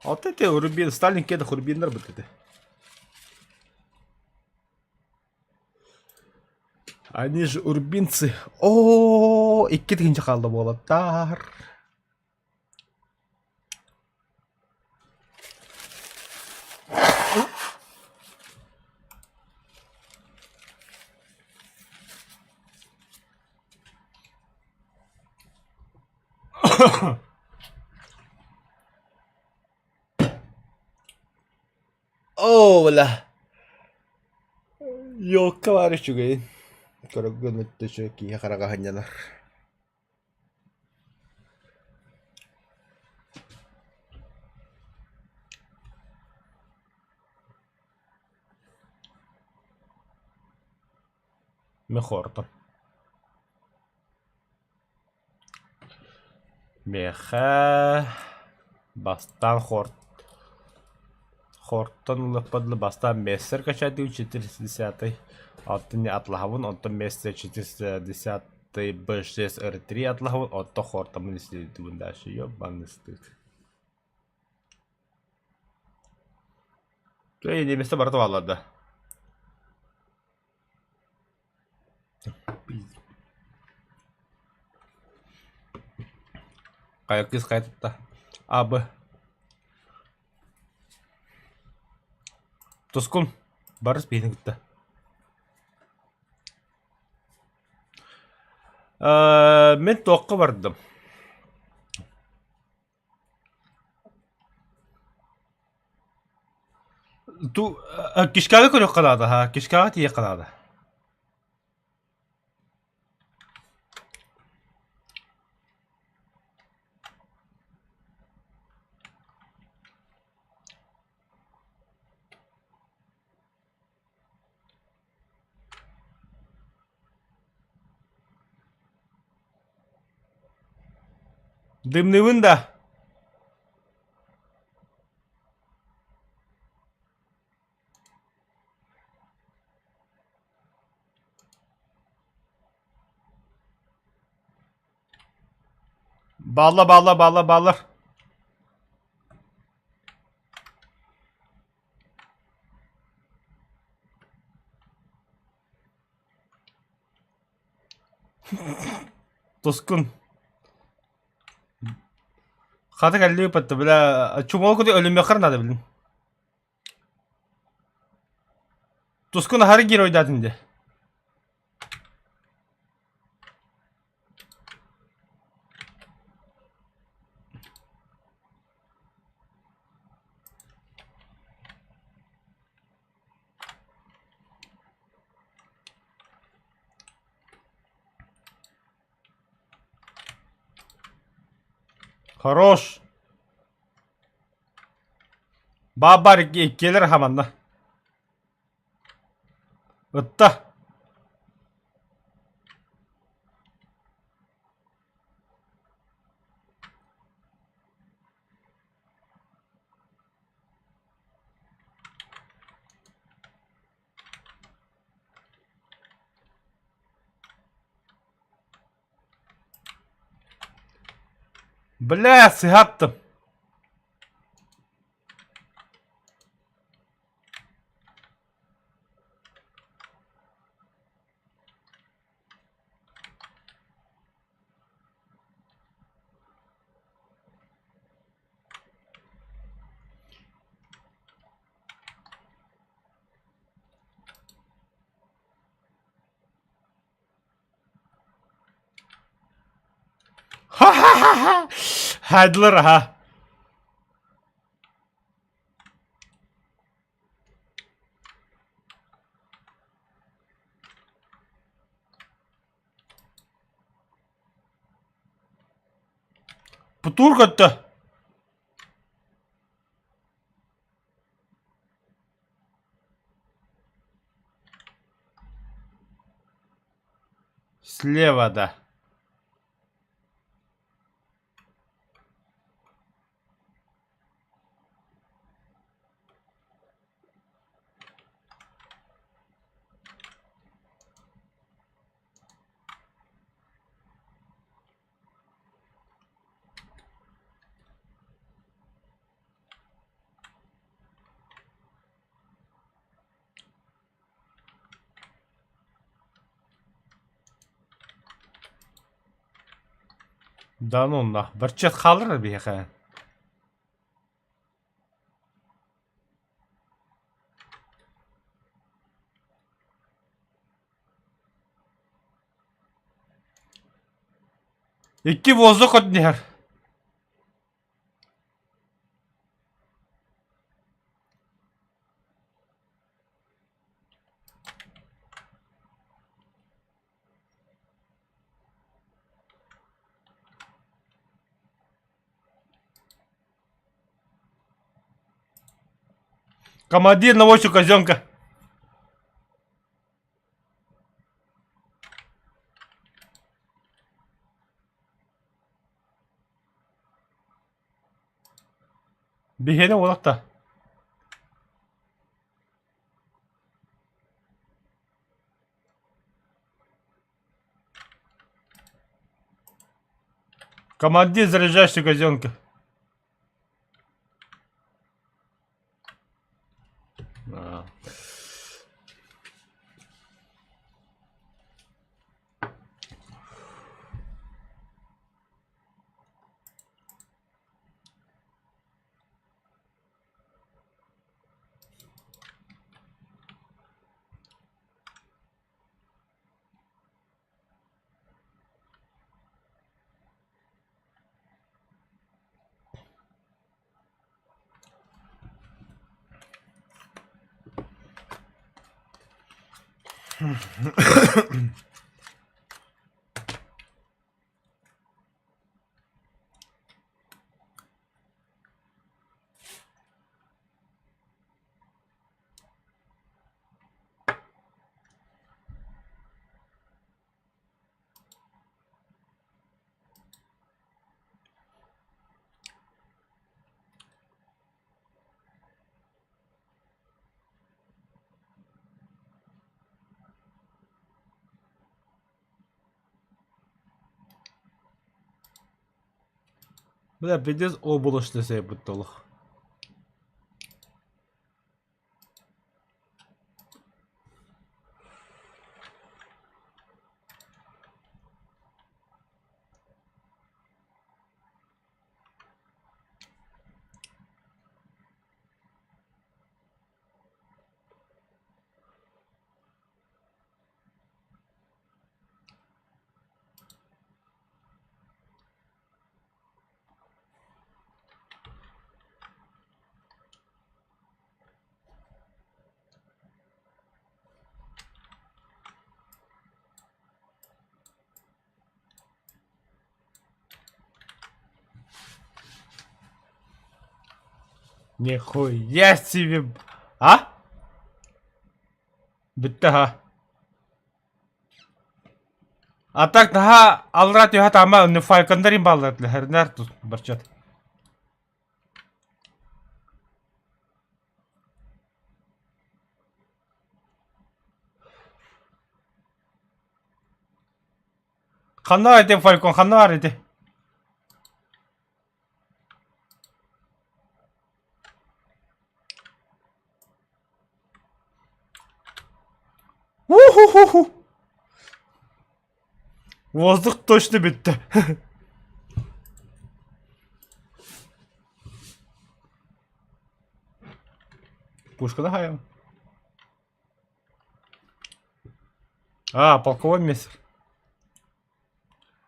Вот это Рубин, Сталин кедах Рубиннар быт этэ. Они же урбинцы. О, икки тыһыынча хаалла буолаттар. Оо, бля. Ёлка баар үчүгэйин. Көрөргө өттө үчүгэй киһи хараҕа сынньанар. Мехорто. Миэхэ бастаан хорт хортон ылыахпар дылы бастаан мессер качаатыгын 410 оттон атлаһабын онтон мессер 410 B6 R3 атлаһабын оттон хортаммын исследуйдубун дальше ёбаный стыд. Эй, немецтэр барыта бааллар да. Хайа кыыс хайа тутта? А, Б. Тускун, барыс биһини кытта. Э, мин туохха бардым? Ту кишкаҕа көрүөххэ наада, ха, кишкаҕа тиийиэххэ наада. Дымныбын да? Баалла, баалла, баалла, бааллар. Тускун. Хата кэллии ыппатта, бля, чумол куту өлүмүөххэр наада билин. Тускун аһары геройдаатын дии. Хорош! Баабар иккиэлэр хаманна. Ытта. Бля, сыһаттым. Ха-ха-ха-ха! Хайдылар аха. Бутуур көттө. Слева да. Да ну нах, барчат хаалар биһиэхэ. Икки воздух отниһэр. Командир наводчик казенка. Биһиэнэ уолатта. Командир заряжающей казенка. Аа. Бля, пиздец облачно себе олох. Нихуя себе! А? Бүттэ ха. А так наһаа аллараа түһэ таама Фальконнар имбаллар лэһэрнэр барчат. Ханна ити Фалькон ханна бар ити? Уху-ху-ху. Воздух точно бүттэ. Пушка да А, полковой мессер.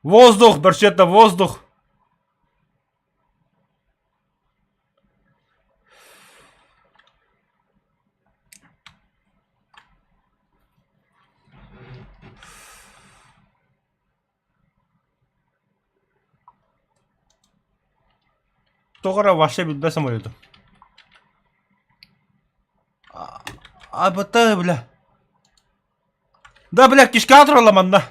Воздух, вообще-то воздух. Тоҕо эрэ вообще билбэт самолету. А, бля. Да, бля, кишка туралла манна.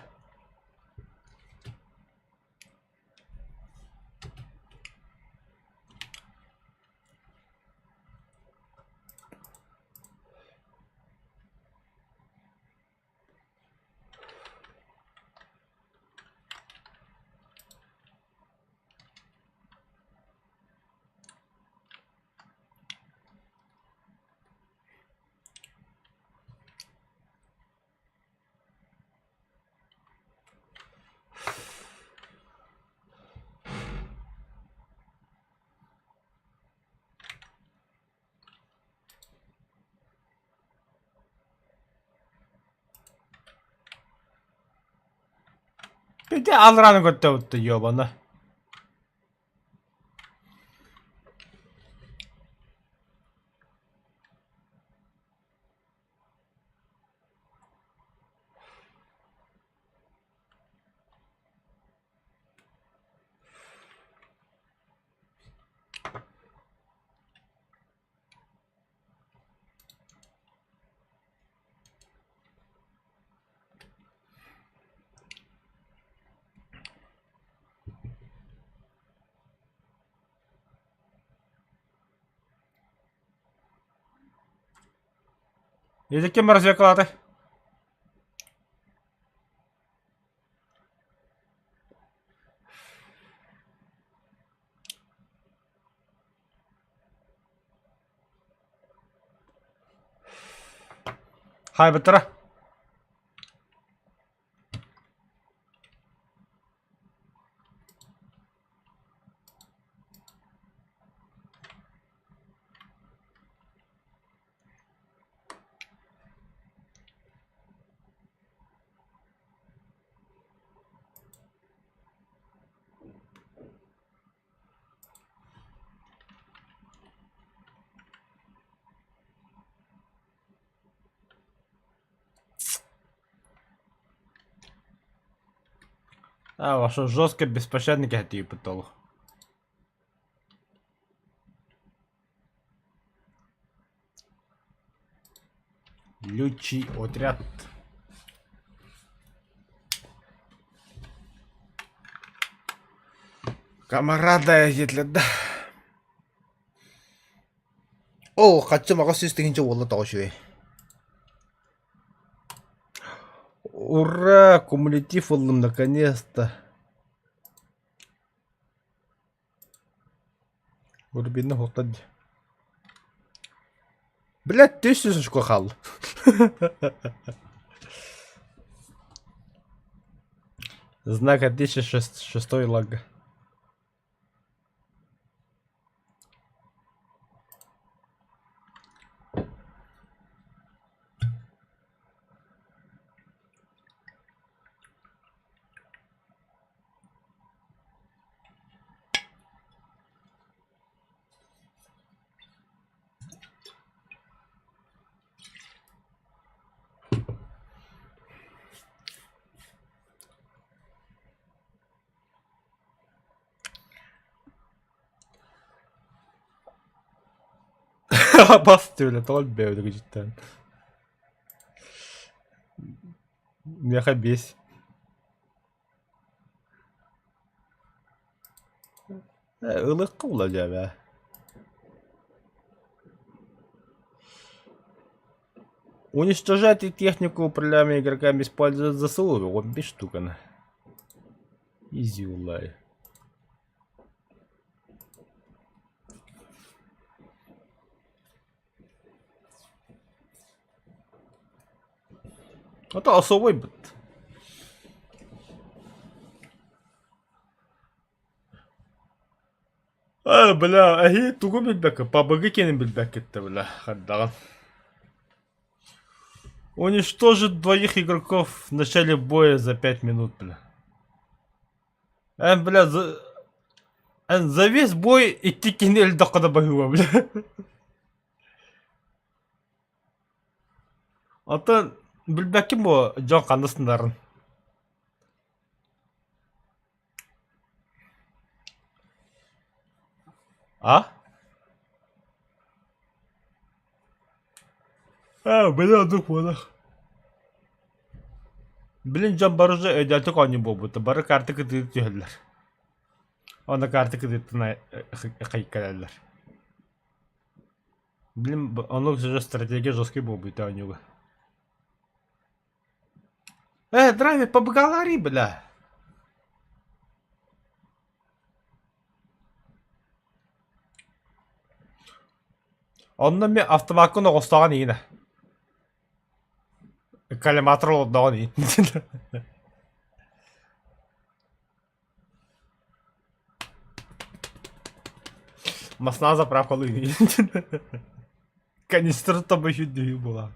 Ити алларааны көрдөбүт ёбана. Ити ким разведкалаата? Хаайбыттара. А, вообще жестко беспощадный кэһэтииппит толук. Лючий отряд. Камарада да. Оо, хаччы маҕас 100 000 уолла тоҕо үчүгэй. Ура, кумулятив ыллым наконец-то. Урбинна хуттан дии. Блядь, 1000 очко хаалла. Знак отличия шестой лага. Бас түөлэ тоҕо элбээбит дьиттэн. Миэхэ биэс. Ылыахха була дьээбэ. Уничтожать технику управляемой игроками используют ЗСУ, вот без штука. Изи улай. Это особый быт. А, бля, эһи тугу билбэккэ, пабыгы киэнин билбэккит бля, хардаҕын. Уничтожит двоих игроков в начале боя за 5 минут, бля. Эн, бля, за... Эн за весь бой икки киһини өлдөххө да баһыыба, бля. Оттон билбэккин буо дьон ханна сынарын. А? А, бля, оннук буолар. Билин дьон бары уже өйдөөтүк оонньуу буолбута. Бары карта кытыы түһэллэр. Онно карта кытыыттан хайкалаллар. Блин, оннук же стратегия жесткий буолбута оонньууга. Э, драйвер, поблагодари, бля. Онно мен автомаккын оҕостоҕун иинэ. Коллиматор олордоҕун иин. Масна заправкалыы иин. Канистр тобой сүрдүһүү буолар.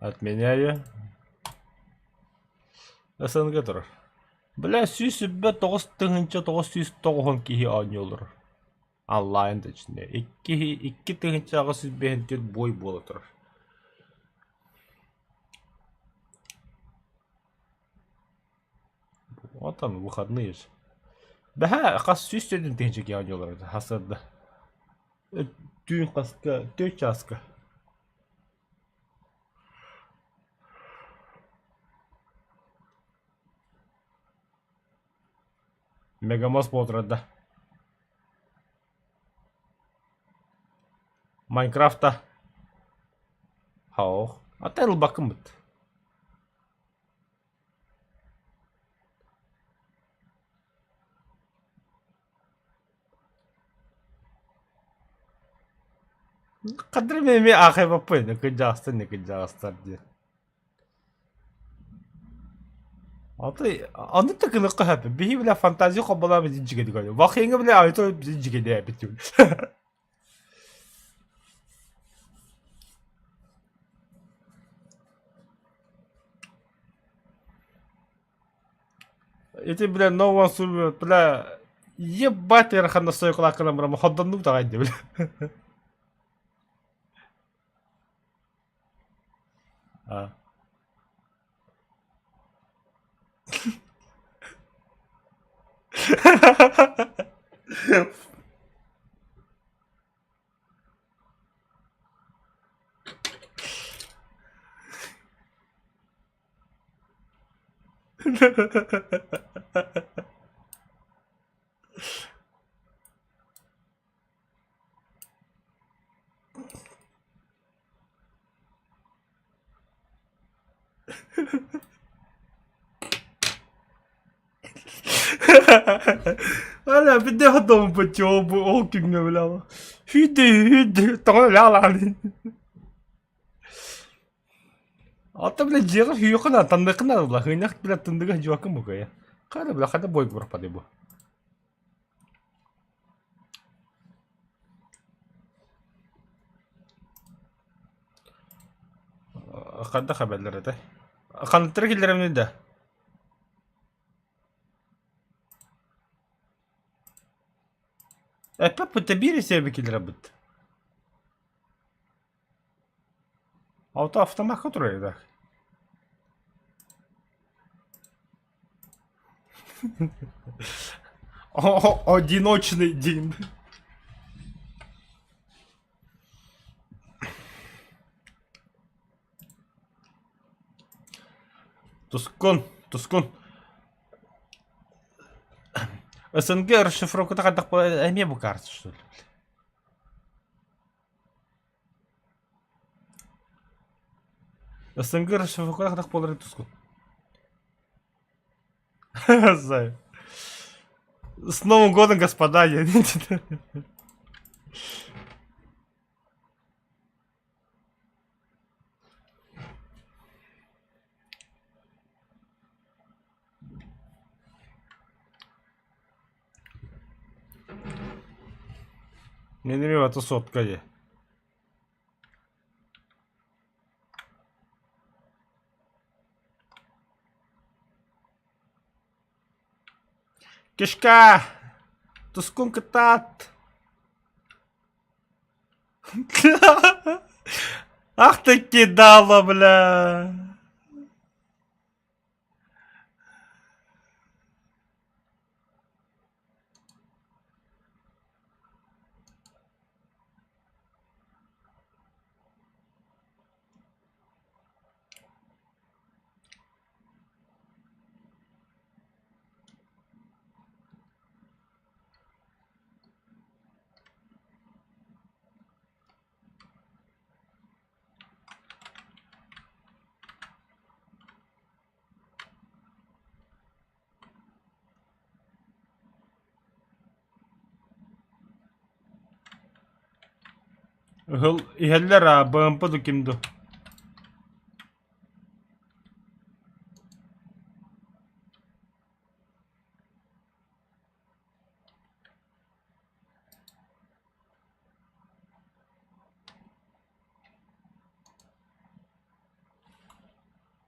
Отменяю. СНГ турар. Бля, 179 990 киһи оонньуулар. Онлайн точнее. 2854 бой буола турар. Вот он, выходные же. Бэһэ хас 104 тыһыынча киһи оонньуулар хасырда. Түүн хаска, 4 чааска. Мегамос буолтурда. Майнкрафта. Хаох. Ата ылбаккын быт. Хадыр мен эмиэ аахайбаппын кырдьаҕастар не кырдьаҕастар диэн. Аты аны да гыныахха сөп. Биһи бile фантазия холболоон бизи дьигэдик. Вахиҥҥа бile айто бизи дьигэдээбит. Ити бля no one survived бля ебать ыарахан настойкалаах гынан баран ходдоннум таҕай дии бля. А. Аля, бидде хотом почёбу ол күҥҥэ бля. Хүдү хүдү тоҕо ля-ла Ата бля дьиэҕэр сүүйүөххэ наада, таҥныахха наада буолла. Хыынньах бля тындыга сдьуокка букайа. Хара бля хата бой кураппатай бу. Ханна хабаллар этэй? Ханныктара киллэрэмний да? Эппэппит биир сиэби киллэрэбит. Auto автомакка турар да. Одиночный день. Тускун, тускун. СНГ расшифровката хайдах эмиэ бу карта что ли? СНГ расшифровката хайдах буолар тускун? Знаю. С Новым годом, господа! Мин эмиэ бата сотка дии. Кишка! Тускун кытаат! Ах ты кидала, бля! Ыһыл иһэллэр аа БМП ду ким ду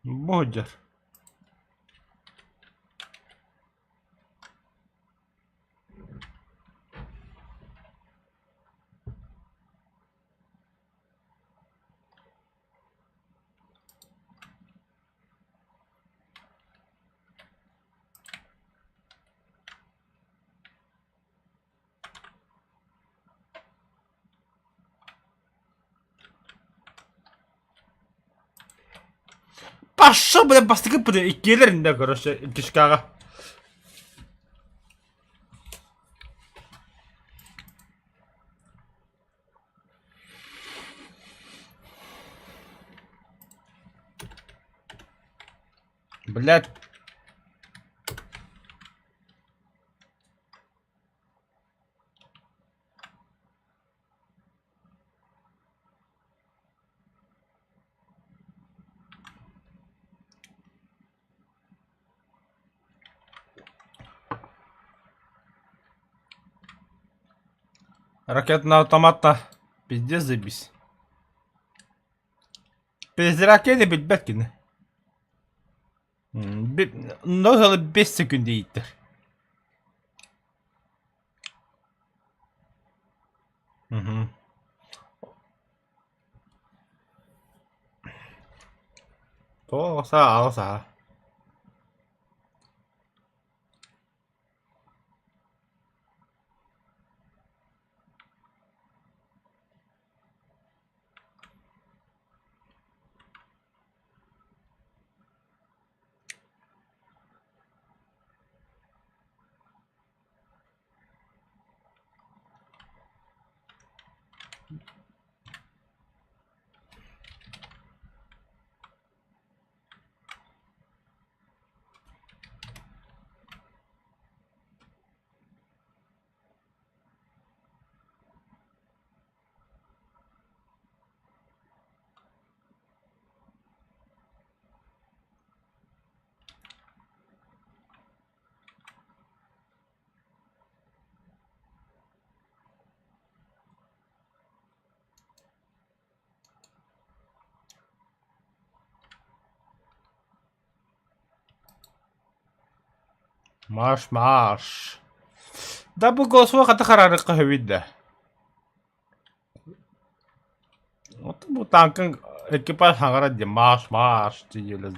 Бу сылдьар. Паша, бля, бастакы бля, иккиэлэрин да, короче, кишкаҕа. Блядь. Ракетный автомат-то пиздец заебись. Без ракеты билбэт кини. Нол 5 секунд ииттэр. Угу. Тоҕо саа, саа. Марш, марш. Да бу голосовой хата хараарыкка сөбүй да. Вот бу танкын экипаж хаҥара дии марш, марш диир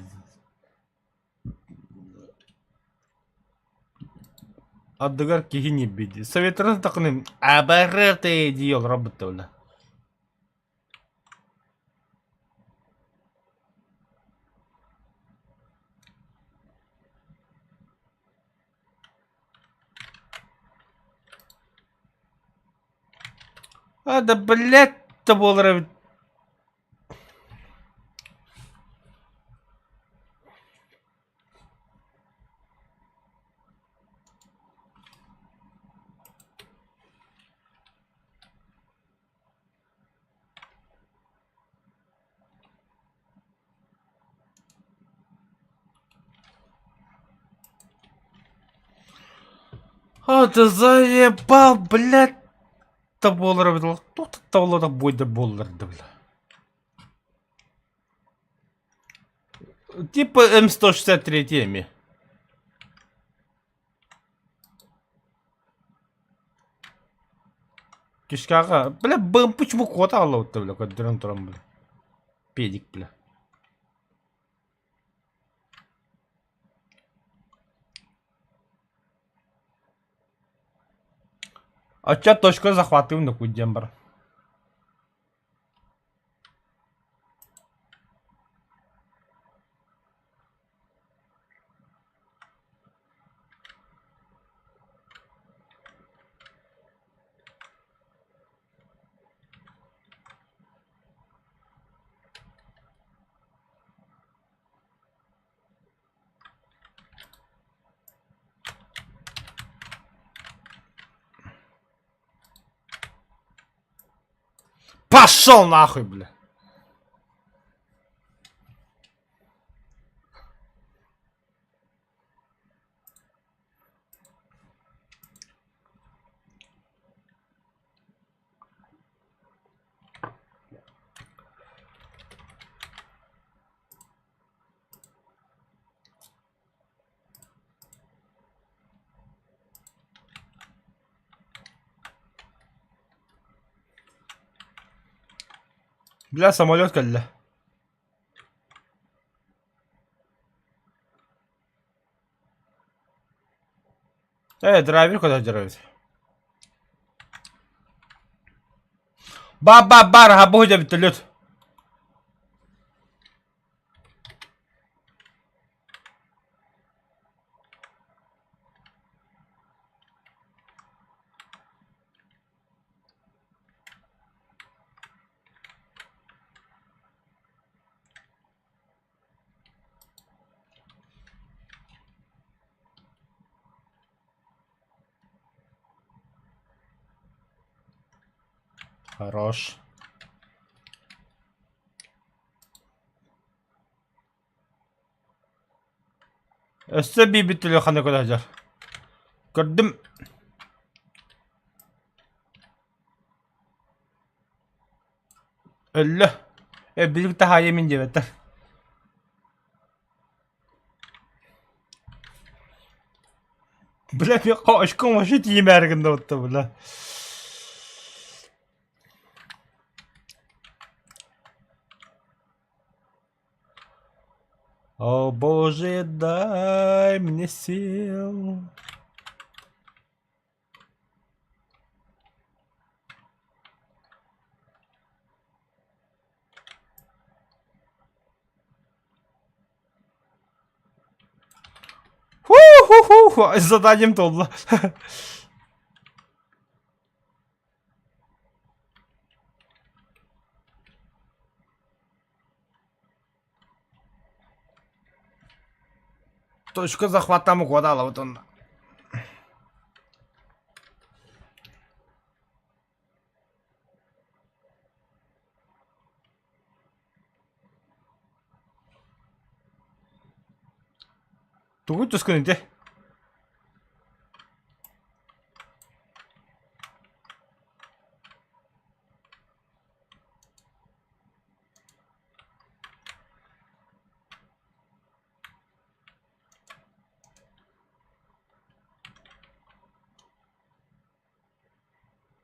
Ардыгар киһи ньирбийдии. Советтарын такыны абарыты дии олоробут да А да блядь да буолар эбит. А ты заебал, блядь! Да буолар эбит туох да буолла буоллар да бля. Типа М163 эми. Кишкаҕа, бля, почему куота аҕаллыбыт бля, көрдөрөн туран, бля. Педик, бля. Оччо точка захватываем да диэн бар. Пошел нахуй, бля! Бля, самолет кэллэ. Э, драйвер куда драйвер? Ба-ба-бар, хабу вертолет. Хорош. Өссө биирбит телефоны көрө сылдьар. Көрдүм. Өллө. Өлбүтүк таһаайа мин диэбэттэр. Бля, миэхэ очком вообще тиийимээри гынна бутта, бля. О боже, дай мне сил. Ху-ху-ху! Заданием толла. Точка захвата угадала вот он. Тугу түскүн ити?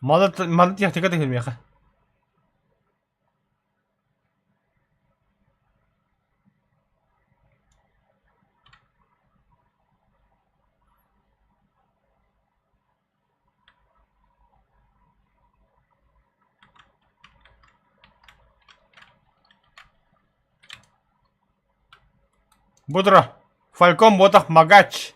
Малы, малы техника тегилмиэхэ. Будра. Фалькон ботах магач.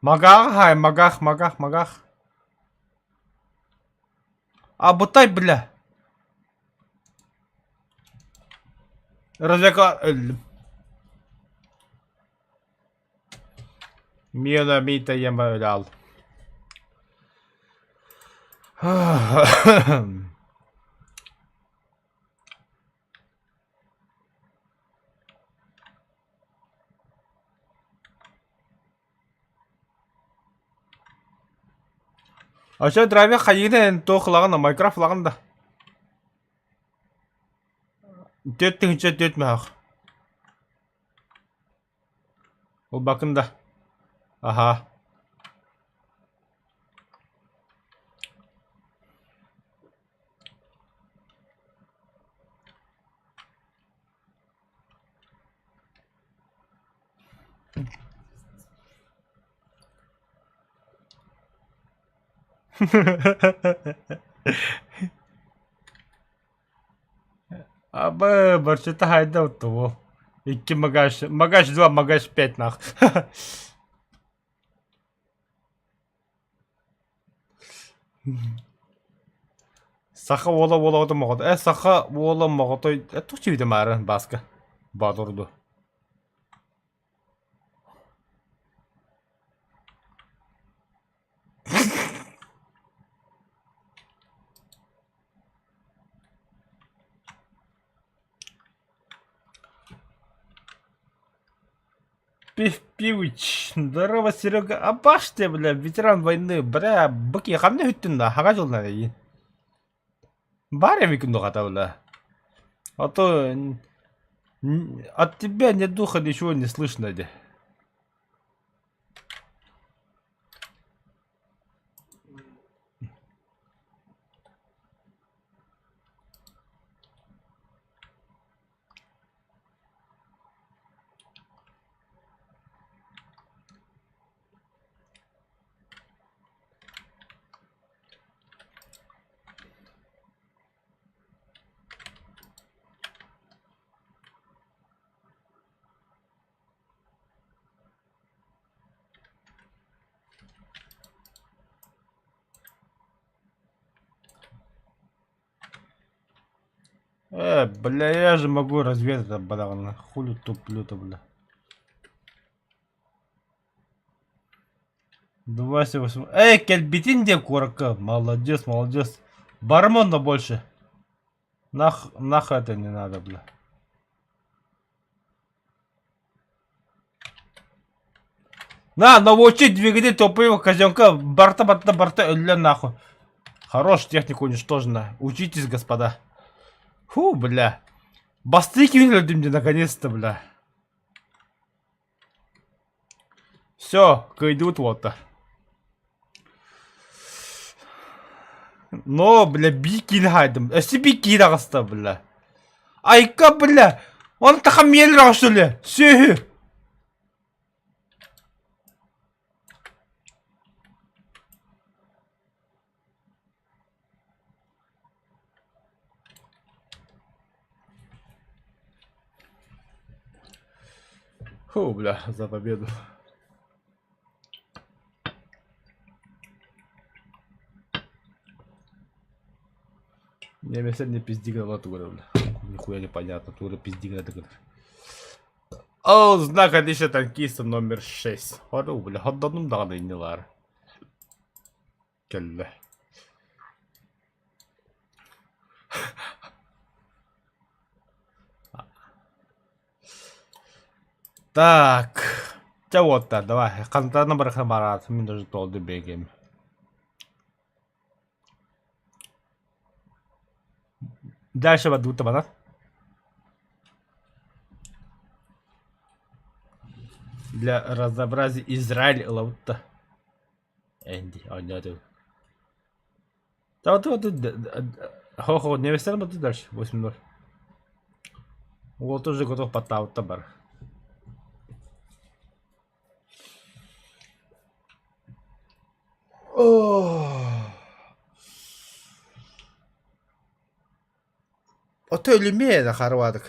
Магах, хай, магах, магах, магах. Абытай, бля. Развека өллүм. Миона мита ема өлө ал. Ача драйвер хайыына туох ылаҕын Майнкрафт ылаҕын да? 4004 мөһөх. Ылбаккын да? Аһаа. Абы, барчата хайда оттого. Икки магаш, магаш 2, магаш 5 нах. Саха уола уола моҕото. Э, саха уола моҕотой. Э, туох чибитэ маары Бааска? Боотурду. Пив Пивыч, здорово, Серега. Абаш ты, бля, ветеран войны, бля, быки, ханна хүттүн да, хаға жолна дей. Бар эбикин духата, бля. А то от тебя ни духа ничего не слышно, де. Э, бля, я же могу разведать, бля, хули туплю-то, бля. 28. Эй, кэлбитин диэ куоракка. Молодец, молодец. Барымонно больше. Нах, нах это не надо, бля. На, наводчик двигатель топливо казенка барта барта барта өллө нахуй. Хорош, техника уничтожена. Учитесь, господа. Фу, бля. Бастыки өлдүм дии наконец-то, бля. Все, кыайдыбыт уолта. Но, бля, биир киилэ хаайдым. Өссө биир киилэ аҕыста, бля. Айка, бля! Он таха миэлэр что ли? Сүөһү! Фу, бля, за победу. Немесе не пиздигала тугура, бля. Нихуя не понятно, тугура пиздигала тугура. Ол знак отличия танкиста номер 6. Хору, бля, ходдонум даҕаны иннилар. Кэллэ. Так. Чэ уоттар, давай. Хантана барыха бараат, мин даже толду бегем. Дальше бадута бана. Для разнообразия Израиль ылабытта. Энди, оонньоотум. Хо-хо, не баты дальше, 8-0. Уол тоже готов подтаутта бар. Ото өлүмүө эрэ харыбаадык.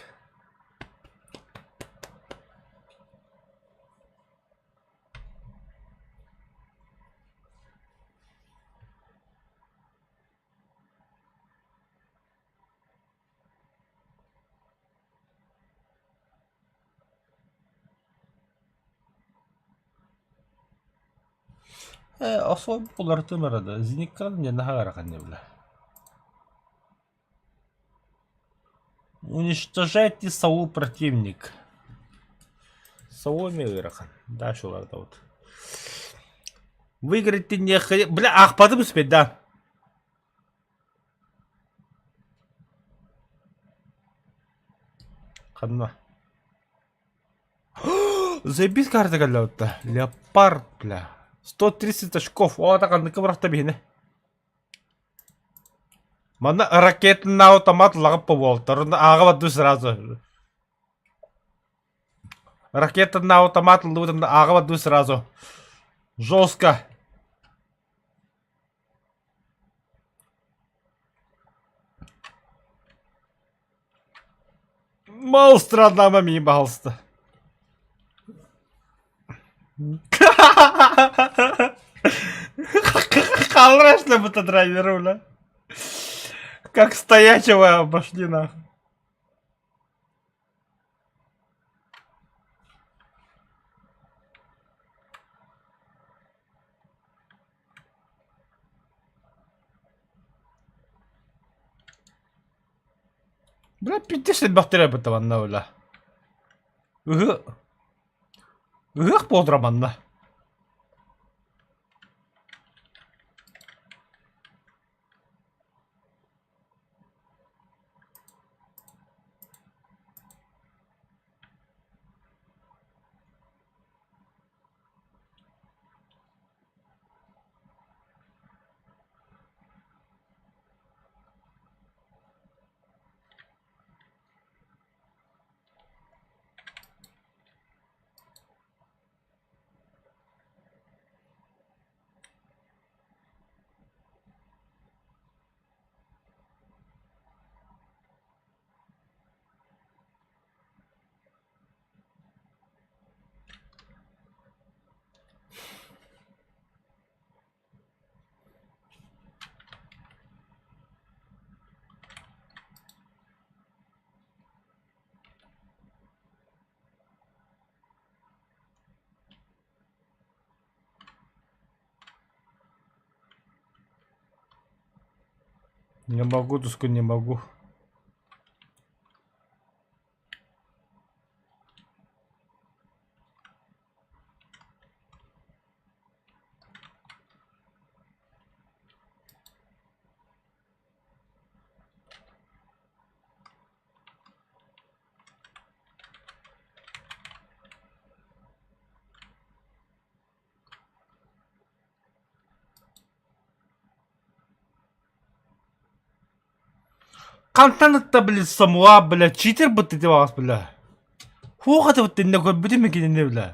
Э, особо уларытыы барада. Зениккан не наһаа ыарахан бля. Уничтожайте сову противник. Сову эмиэ ыарахан. Дальше уларытабыт. Выиграть ты не Бля, аахпатым успеть, да. Ханна. Заебись карта кэллэбитта. Леопард, бля. 130 очков. О, так анныкы бырахта биһини. Манна ракетный автомат лаҕып буолтар. Ааҕа бардым сразу. Ракетный автомат ыллыбытым ааҕа бардым сразу. Жестко. Мал странама миин баһалыста. Хааллара будто драйвера, бля. Как стоячего обошли нахуй. Бля, пиздец элбэхтэр эбит манна бля. Ыһы Ыһыах буолра манна. Не могу, туску не могу. Хантан ытта били Самуа бля читер бытты деп аҕас бля. Хуох этибит иннэ көрбүтүм мин кинини бля.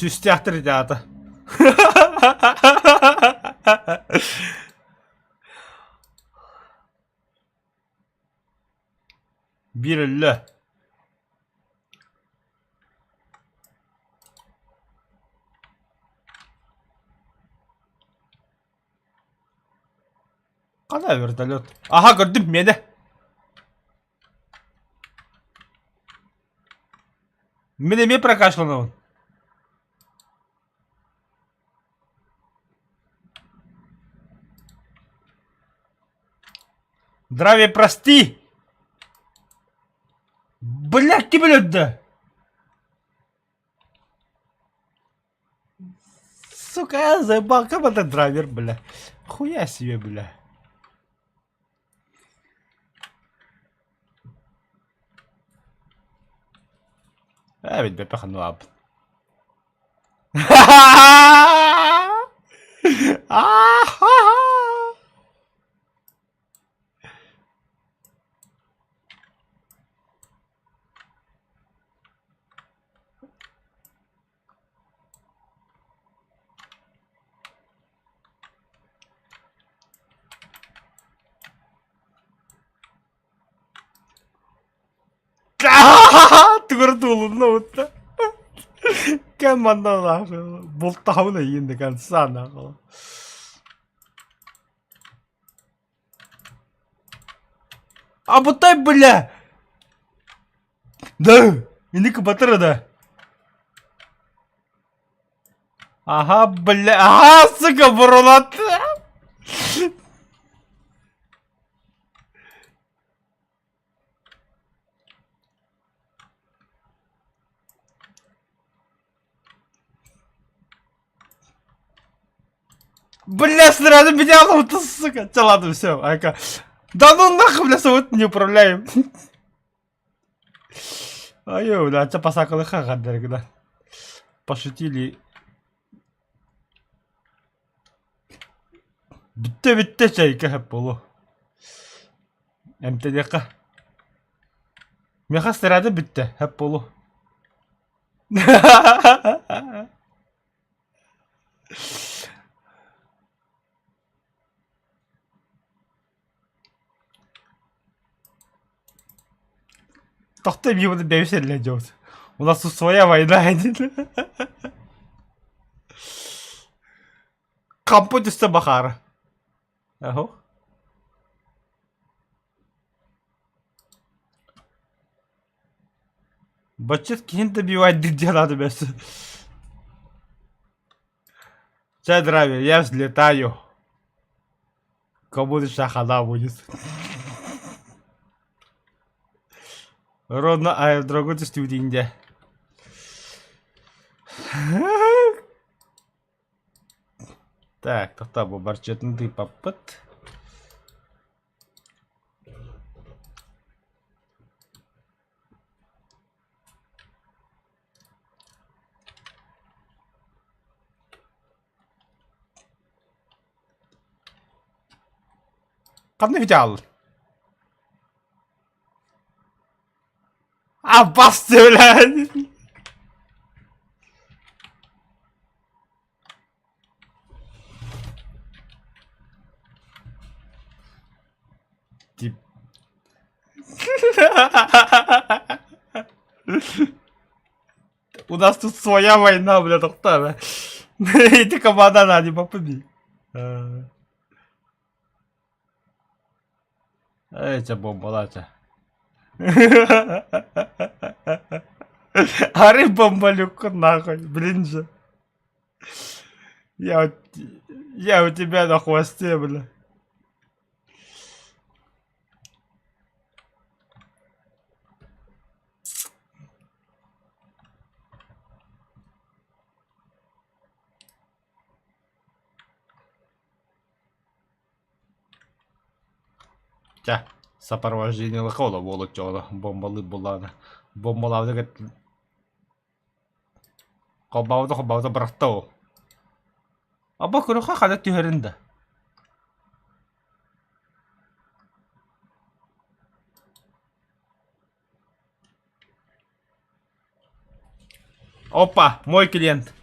Сүүстээхтэр ити аата. Биир өллө. Хана вертолет. Аха көрдүм миэнэ. Мин эмиэ прокашланабын. Здравия, прости! Блядь, ким өлөрдө? Сука, я заебал, как это драйвер, бля. Хуя себе, бля. Ээ, билбэппин ханна баабын. Тугар туулунна утта. Кэм манна бултаһабын эйиин до конца нахуй. А бутай, бля! Да, инник батыра да. Ага, бля, ага, сука, бурулат. Бля, сразу меня ловит, сука. Че, ладно, все, айка. Да ну нахуй, бля, вот не управляем. Айо, бля, ча пасакалы хагадер, Пошутили. Бүттэ бүттэ чайка хөп болу. Эмтэниэххэ. Миэхэ сырады бүттэ, хөп болу. Тохтой мимо бэйбисэллэ дьон. У нас тут своя война. Хампы түстэ бахара. Аһо. Баччыт киһин добивать диэн бэс. Чэ, драйвер, я взлетаю. Кому душа хана будет. Ровно аэродрого түстүбүт Так, тохтоо бу барчатын тыыппаппыт. Ханна фитял? Аббас блядь! Тип. У нас тут своя война, бля, тоқтар. Эти команда на не попади. Эти бомбалача. Ары бомбалюк нахуй, блин же. Я, я у тебя на хвосте, бля. Чэ, сопровождениелаха ола буолуччуола бомбалыы буллаҕына бомбалаабыта холбообута холбообута бырахта ол. Аба көрөххө хана түһэрин да. Опа, мой клиент.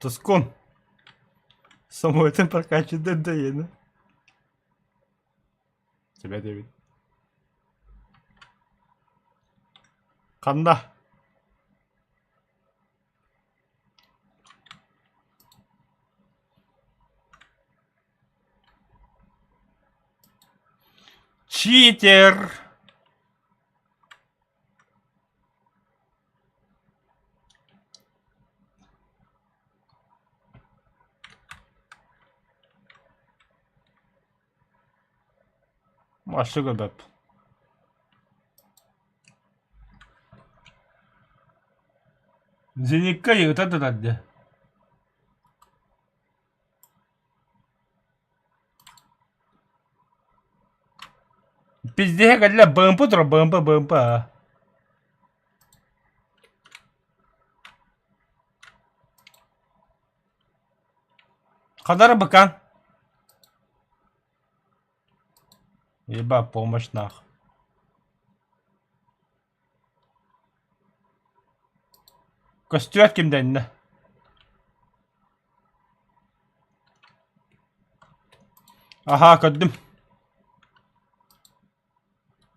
Тоскон. Самойтын прокачан дэйэни. Тебя Дэвид. Ханна? Читер! Машина бэп. Зеникка ыта турар дии. Пиздеһэ кэллэ БМП турар БМП БМП аа. Ханара быкаан. Еба помощь нах. Көстүбэт ким дэннэ? Аһаа көрдүм.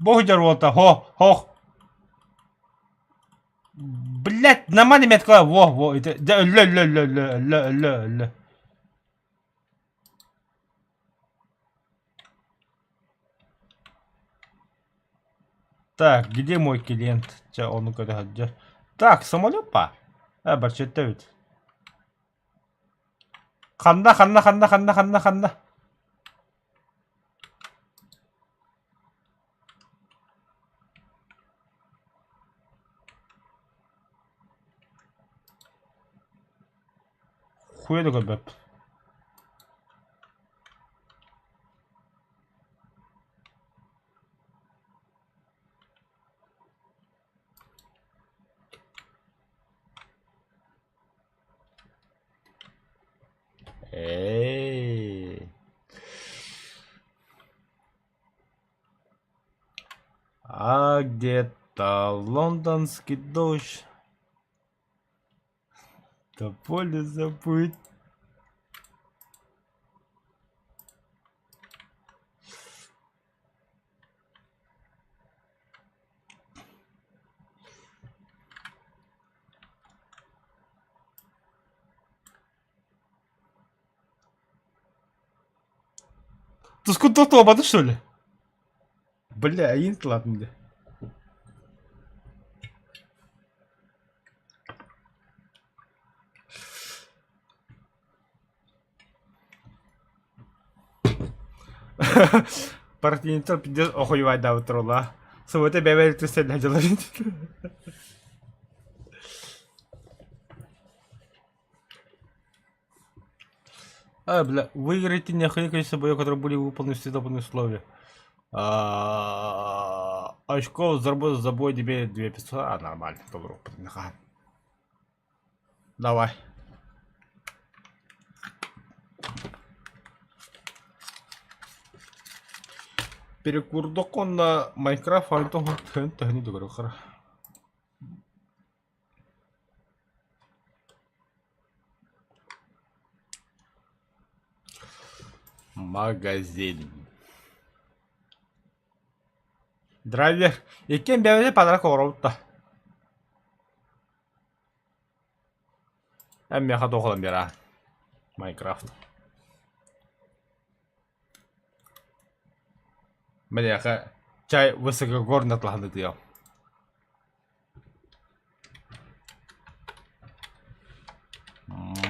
Бу сылдьар уолта хо хох. Блять, на мане метка во во это да өллө өллө өллө өллө өллө өллө өллө. Так, где мой клиент? Чэ, ону көрө сылдьар. Так, самолет па? Э, барчетта эбит. Ханна, ханна, ханна, ханна, ханна, ханна? Хуя да көрбөп. Эй. А где-то лондонский дождь. Тополя забыть. Тускун тохтообаты что ли? Бля, инт ладно дии. Партийнецтар пиздец охуевайдаабыттар олаа. Суббота бэбэл түстэн дьылар. А, бля, выиграйте необходимое количество боев, которые были выполнены все дополнительные условия. А, очков заработал за бой тебе 2500. А, нормально, добро. Давай. Перекурдок онно Майнкрафт оонньоон төһөн төһөнү да Магазин. Драйвер. Иккиэн бэйэбитин подарок оҥоробут да. Эн миэхэ туох ылан биэрээ? Майнкрафт. Миэхэ чай высокогорный атлаһан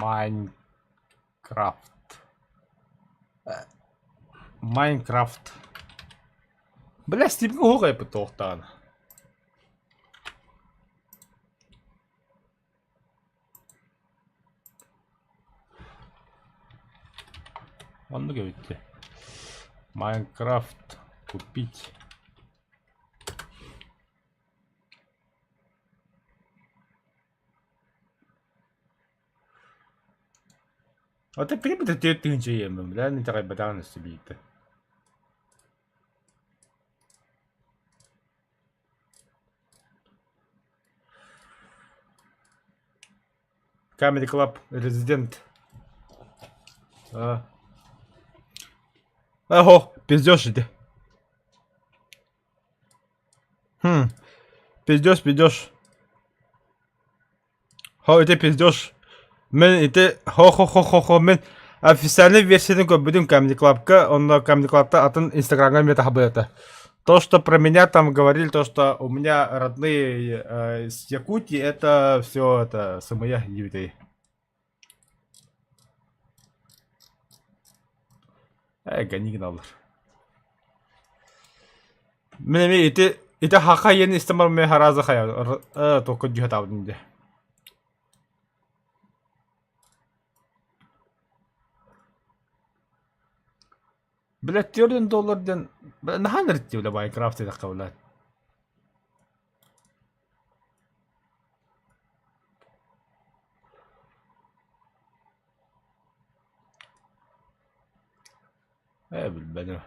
Майнкрафт. Майнкрафт. Бля, Стивга уһук айбыт туохтаан. Оннук эбит дии. Майнкрафт купить. А ты прибыт 4000 иэммин, бля, итэҕэйбэтэҕин өссө биирдэ. Comedy Club Резидент. А. Ого, пиздешь иди. Хм. Пиздешь, пиздешь. Хо, ити пиздешь. Мин ити хо-хо-хо-хо-хо мин официальный версиятын көрбүтүм Comedy Clubка, онно Comedy Clubта атын Инстаграмҥа эмиэ таһабыта. То, что про меня там говорили, то, что у меня родные с Якутии, это все это сымыйа диэбитэй. Ээ, гони гыналлар. Мин эмиэ ити ити хаха иэн истэн баран мин харааза хайа туохха дьүһэ таабытым дии. Бля, 4 доллар диэн наһаа нэртии бля Майнкрафт диэтэххэ бля. Ээ билбэтим.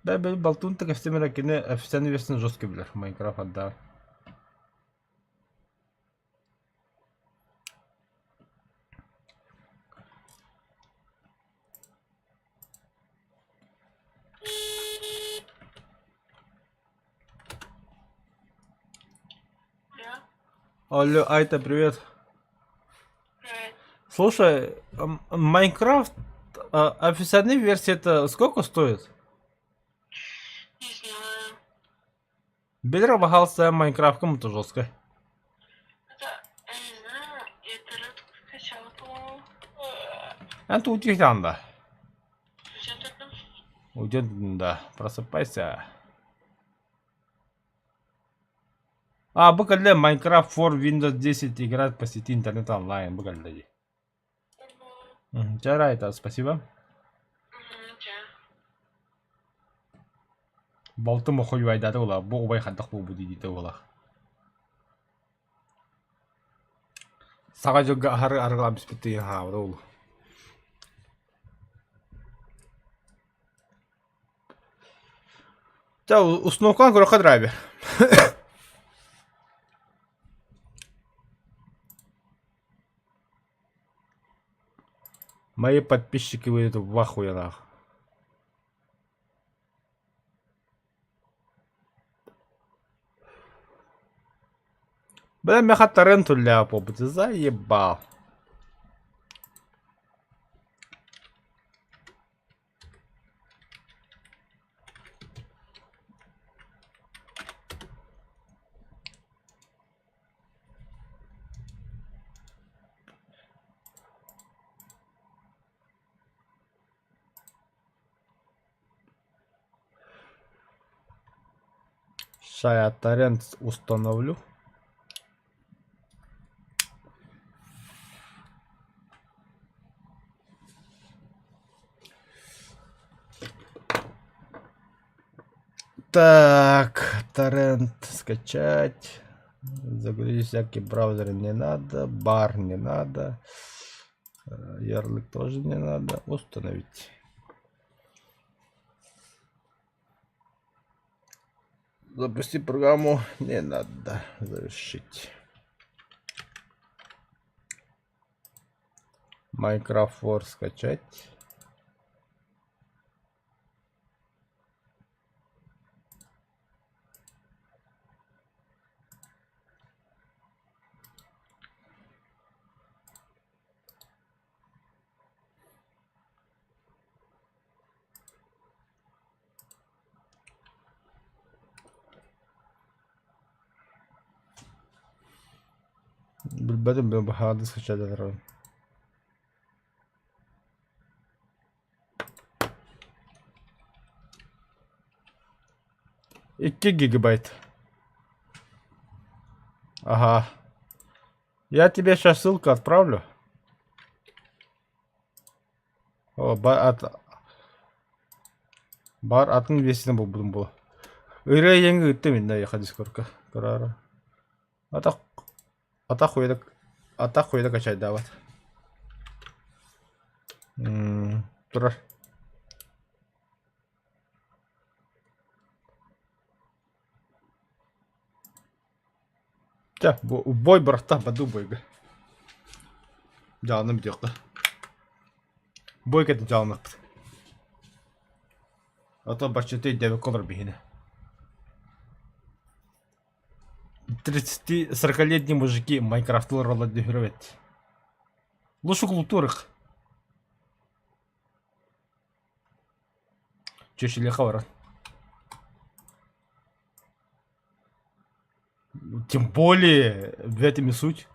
Да, били балтын да кэпсэтим кини официальный версияны жестко билэр Майнкрафт ардаар. Алло, Айта, привет. Привет. Слушай, Майнкрафт официальная версия это сколько стоит? Не знаю. Билэр баһаалыста Майнкрафтка мута жестко. Это, я не знаю, я тарелку скачала, по-моему. Эн тугу да? Зачем ты там? Уйдет, да, просыпайся. А, бу кэллэ Minecraft for Windows 10 играть по сети интернет онлайн. Бу кэллэ дии. Угу. Чэ, Райта, спасибо. Угу, чэ. Балтым охуйбайдаата буолла, бу убай хайдах буолбут дии буолла. Саҥа дьылга аһары арыгылаан бүппүт диэн хаалбыта буолуо. Чэ, установкаҕын көрүөххэ драйвер. Мои подписчики выйдут в ахуе нах. Бля, меха таранту ляпал, ты заебал. Ща я торрент установлю. Так, торрент скачать. Загрузить всякие браузеры не надо, бар не надо, ярлык тоже не надо. Установить. Запусти программу не надо. Завершить. Minecraft War скачать. Билбэтим баһаарды скачать 2 гигабайт. Ага. Я тебе сейчас ссылку отправлю. О, ба от... Бар атын весіне булбутум була. Ырыа диэҥҥэ ыыттым иннэ эйиэхэ дискордка. Көрөөрү. Атах атах хуйда атах хуйда качайдаабат. Турар. Чэ, бой бырахта баду бойга. Дьаалыным бүтүөххэ. Бой кэтин дьаалыныахпыт. А то баччата өйдөөбөккө олор биһини. 30-40-летние мужики Майнкрафтылар олор дөһүрөбөт. Лучше култуурах. Чөчүлүөххэ баран. Тем более в этом и суть.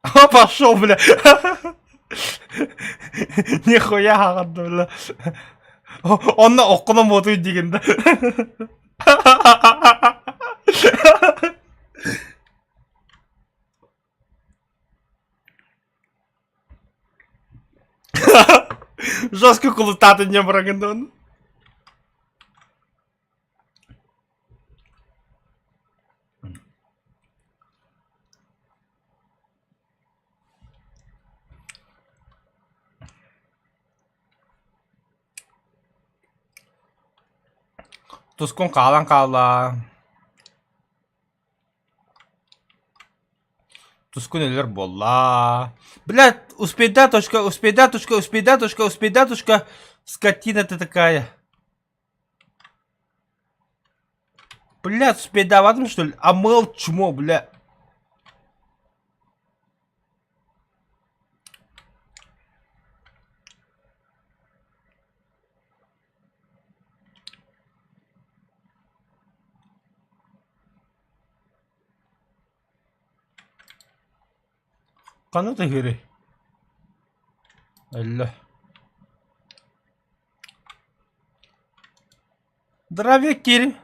А пошел, бля. Нихуя хаҕарда, бля. Онно оккунан буотуй диигин да. Жестко кулутаатын не бырагын Тускун хаалан хаалла. Тускун өлөр буолла. Блядь, успейда точка, успейда точка, успейда точка, успейда точка. Скотина ты такая. Блядь, успейдаабатым что ли? Амыл чмо, бля. Ханна тыһыырый? Өллө. Здравия, Кири.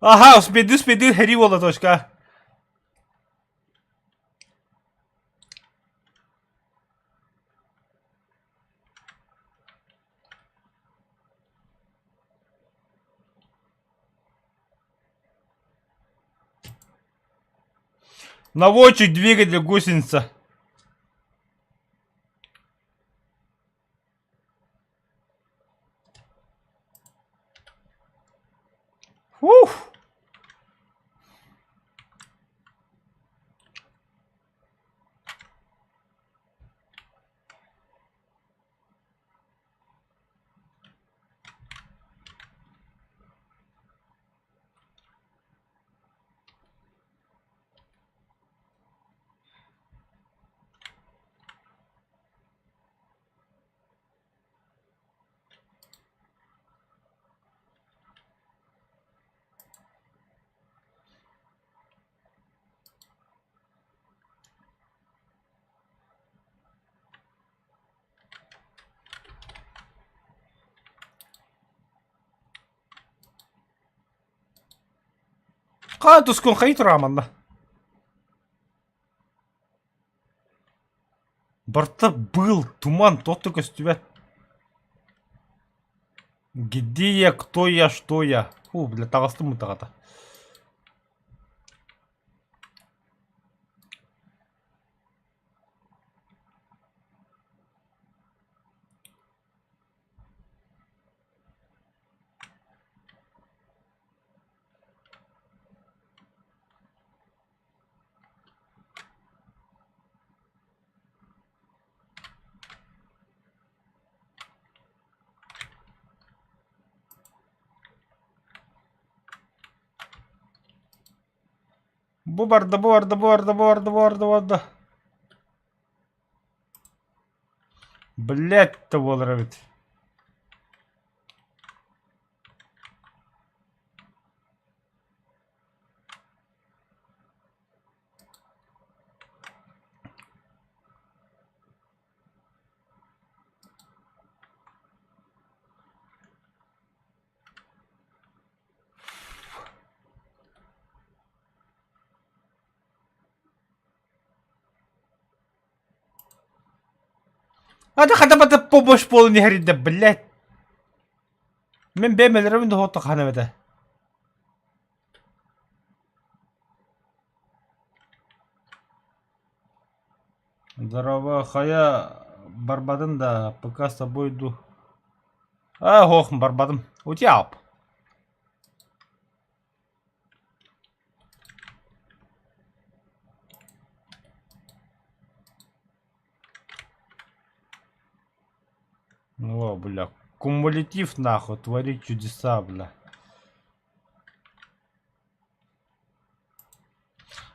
Ага, успейды, успейды, хэри буолла точка. Наводчик двигатель гусеница. Ух! Хаа тускун хайы тура манна. Барыта быыл, туман, туох да көстүбэт. Где я, кто я, что я? Фу, бля, таҕыстым мытаҕата. Бу барда, бу барда, бу барда, бу барда, бу барда, бу барда. Блять, да буолар эбит. А да хата бата помощь буолан иһэридэ, блядь. Мин бэйэм өлөрөбүн да суох хаһан эбэтэ. Здорово, хайа барбатын да, пока с тобой иду. А, ох, барбатым. Утяп. О, бля, кумулятив нахуй, творит чудеса, бля.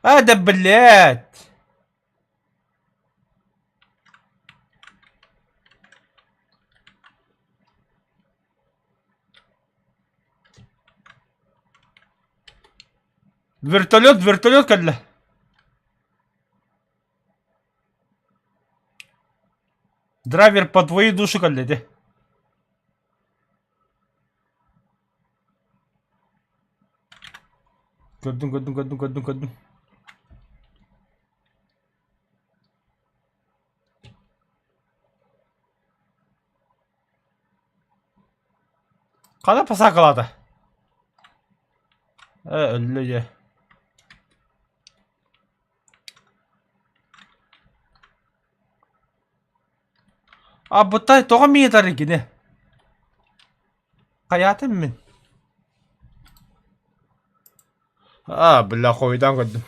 А, да блядь! Вертолет, вертолет кэллэ. Драйвер по твоей душе кэллэ ити. Көрдүм, көрдүм, көрдүм, көрдүм, көрдүм. Хана посакалаата? Э, өллө дьэ. А бытай тоҕо миэтэр кини? Хайаатым мин? А, бля, хойутаан көрдүм.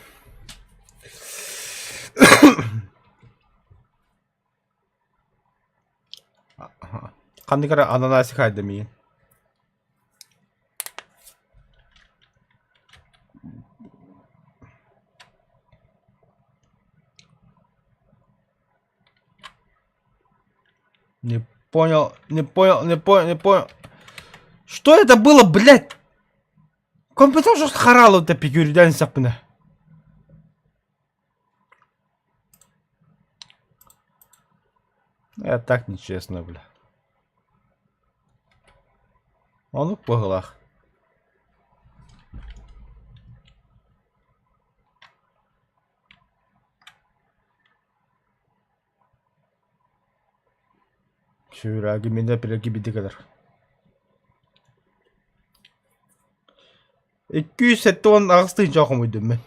Ханнык эрэ ананасик хайда миигин. Не понял, не понял, не понял, не понял. Что это было, блядь? Компьютер же харал это пигюрдян сапына. Это так нечестно, бля. Онук быһылаах. Сүүрээги минэ пилэги биди кэлэр. 278 тыһыынча хомуйдум мин.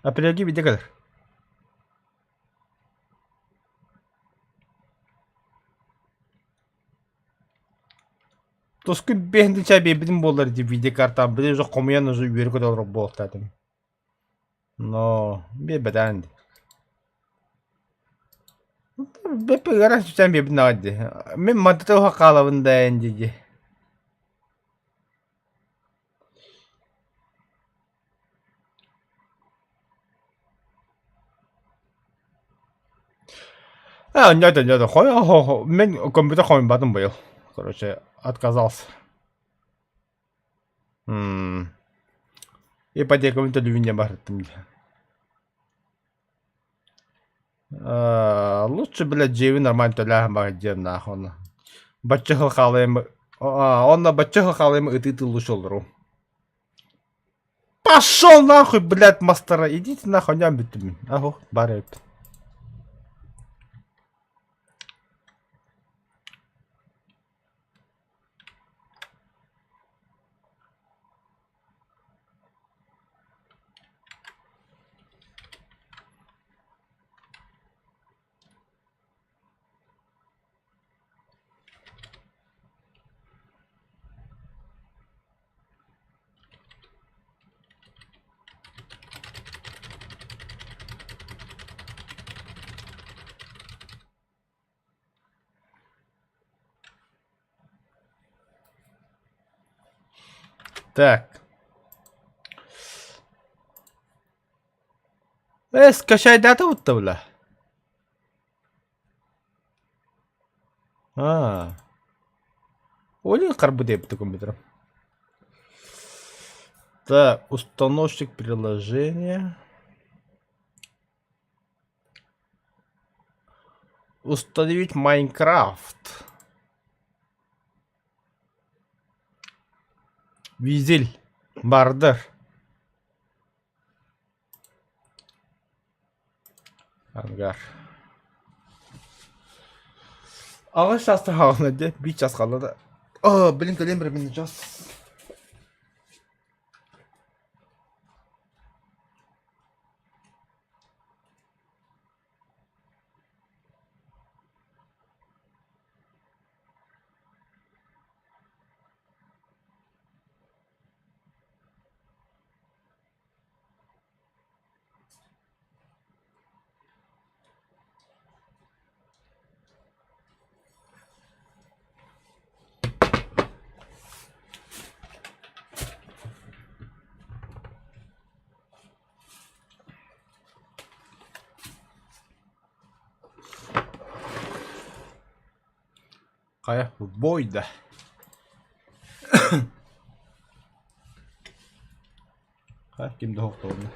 Апрельгэ биирдэ кэлэр. Туску биэһин чай биэрбитим буоллар дии видеокартам били уже хомуйан уже үөрэ көтө олорор буолуохтаатым. Но биэрбэтэҕин дии. Бэппэ ыарахан сүтэн биэрбитин аҕай дии. Мин мантата уһа хаалабын да эн дии дии. А, нет, нет, мин компьютер хомуйбатым быйыл. Короче, отказался. М. Ипотекабын төлүүбүн диэн баһырыттым дии. Лучше, блядь, дьиэбин нормально төлөөһүн баҕар диэн нахуй. Бачча сыл хаалайым. Онно бачча хаалыма ытыы тыллы Пошел нахуй, блядь, мастера, идите нахуй, ням бүттүм. Ахо, бар эбит. Так. Скачай дата вот бля. Аа. Ол иһин харбыт эбит компьютерым. Так, установщик приложения. Установить Майнкрафт. Визель. Бардер. Ангар. Аҕыс чаастан хаалла дии, биир чаас хаалла да. Оо, блин, кэлиэм бэрэ мин час. Хайа, бойда. Хайа, ким да хоқтолуна.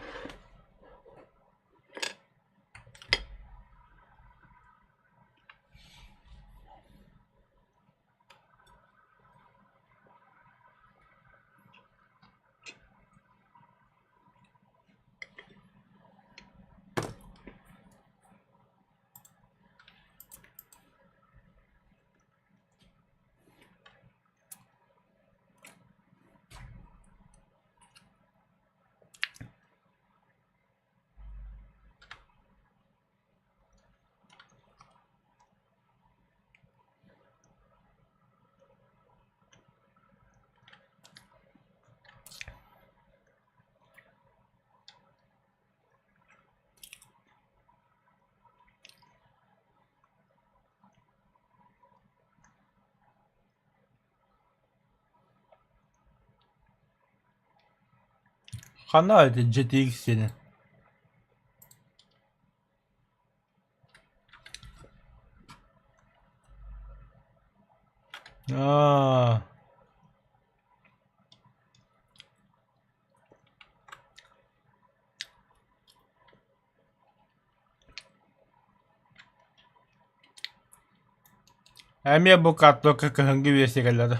Ханна ити GTX сиэнэ? Аа. Эмиэ бу картока кыһыҥҥы версия кэллэ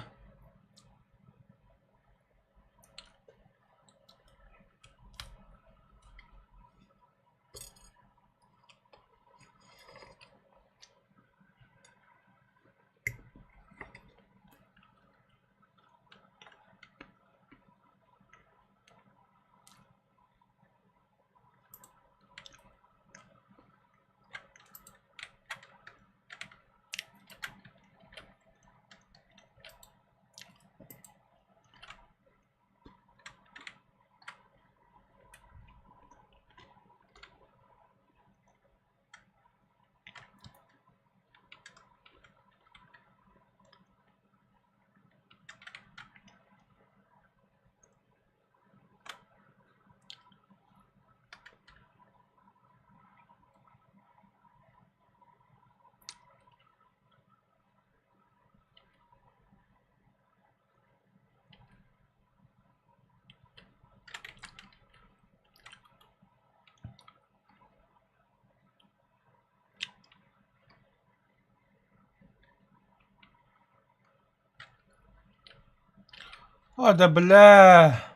О, да бля!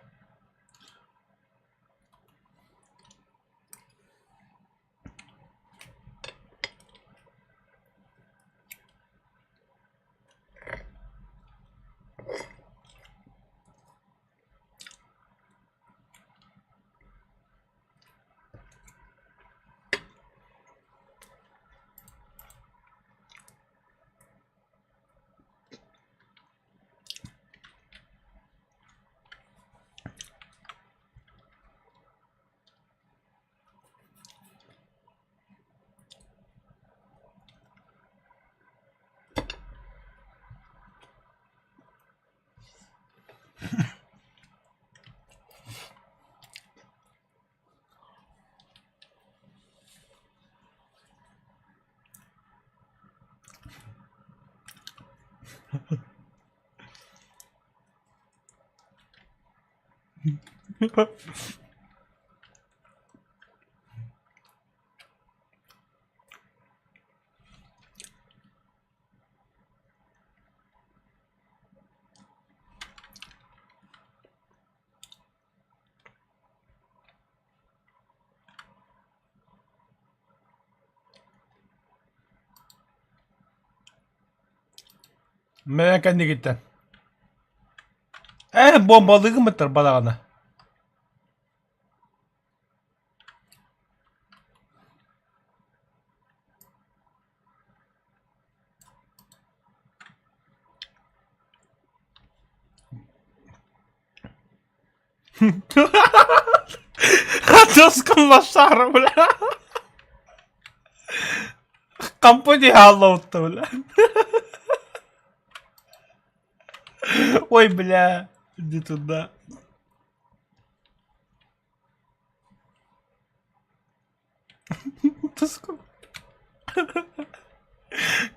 Мэ кэннигиттэн. Ээ, бомбалыы гыммыттар балаҕана. Тоскун лошара, бля. Компания хааллабытта, бля. Ой, бля, иди туда. Тоскун.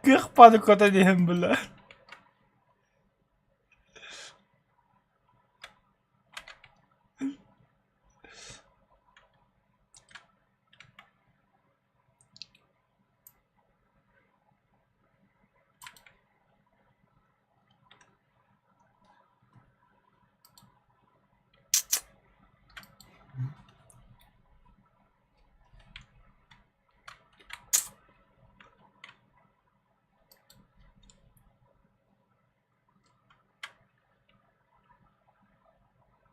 Кыах паны көтөн иһэн, бля.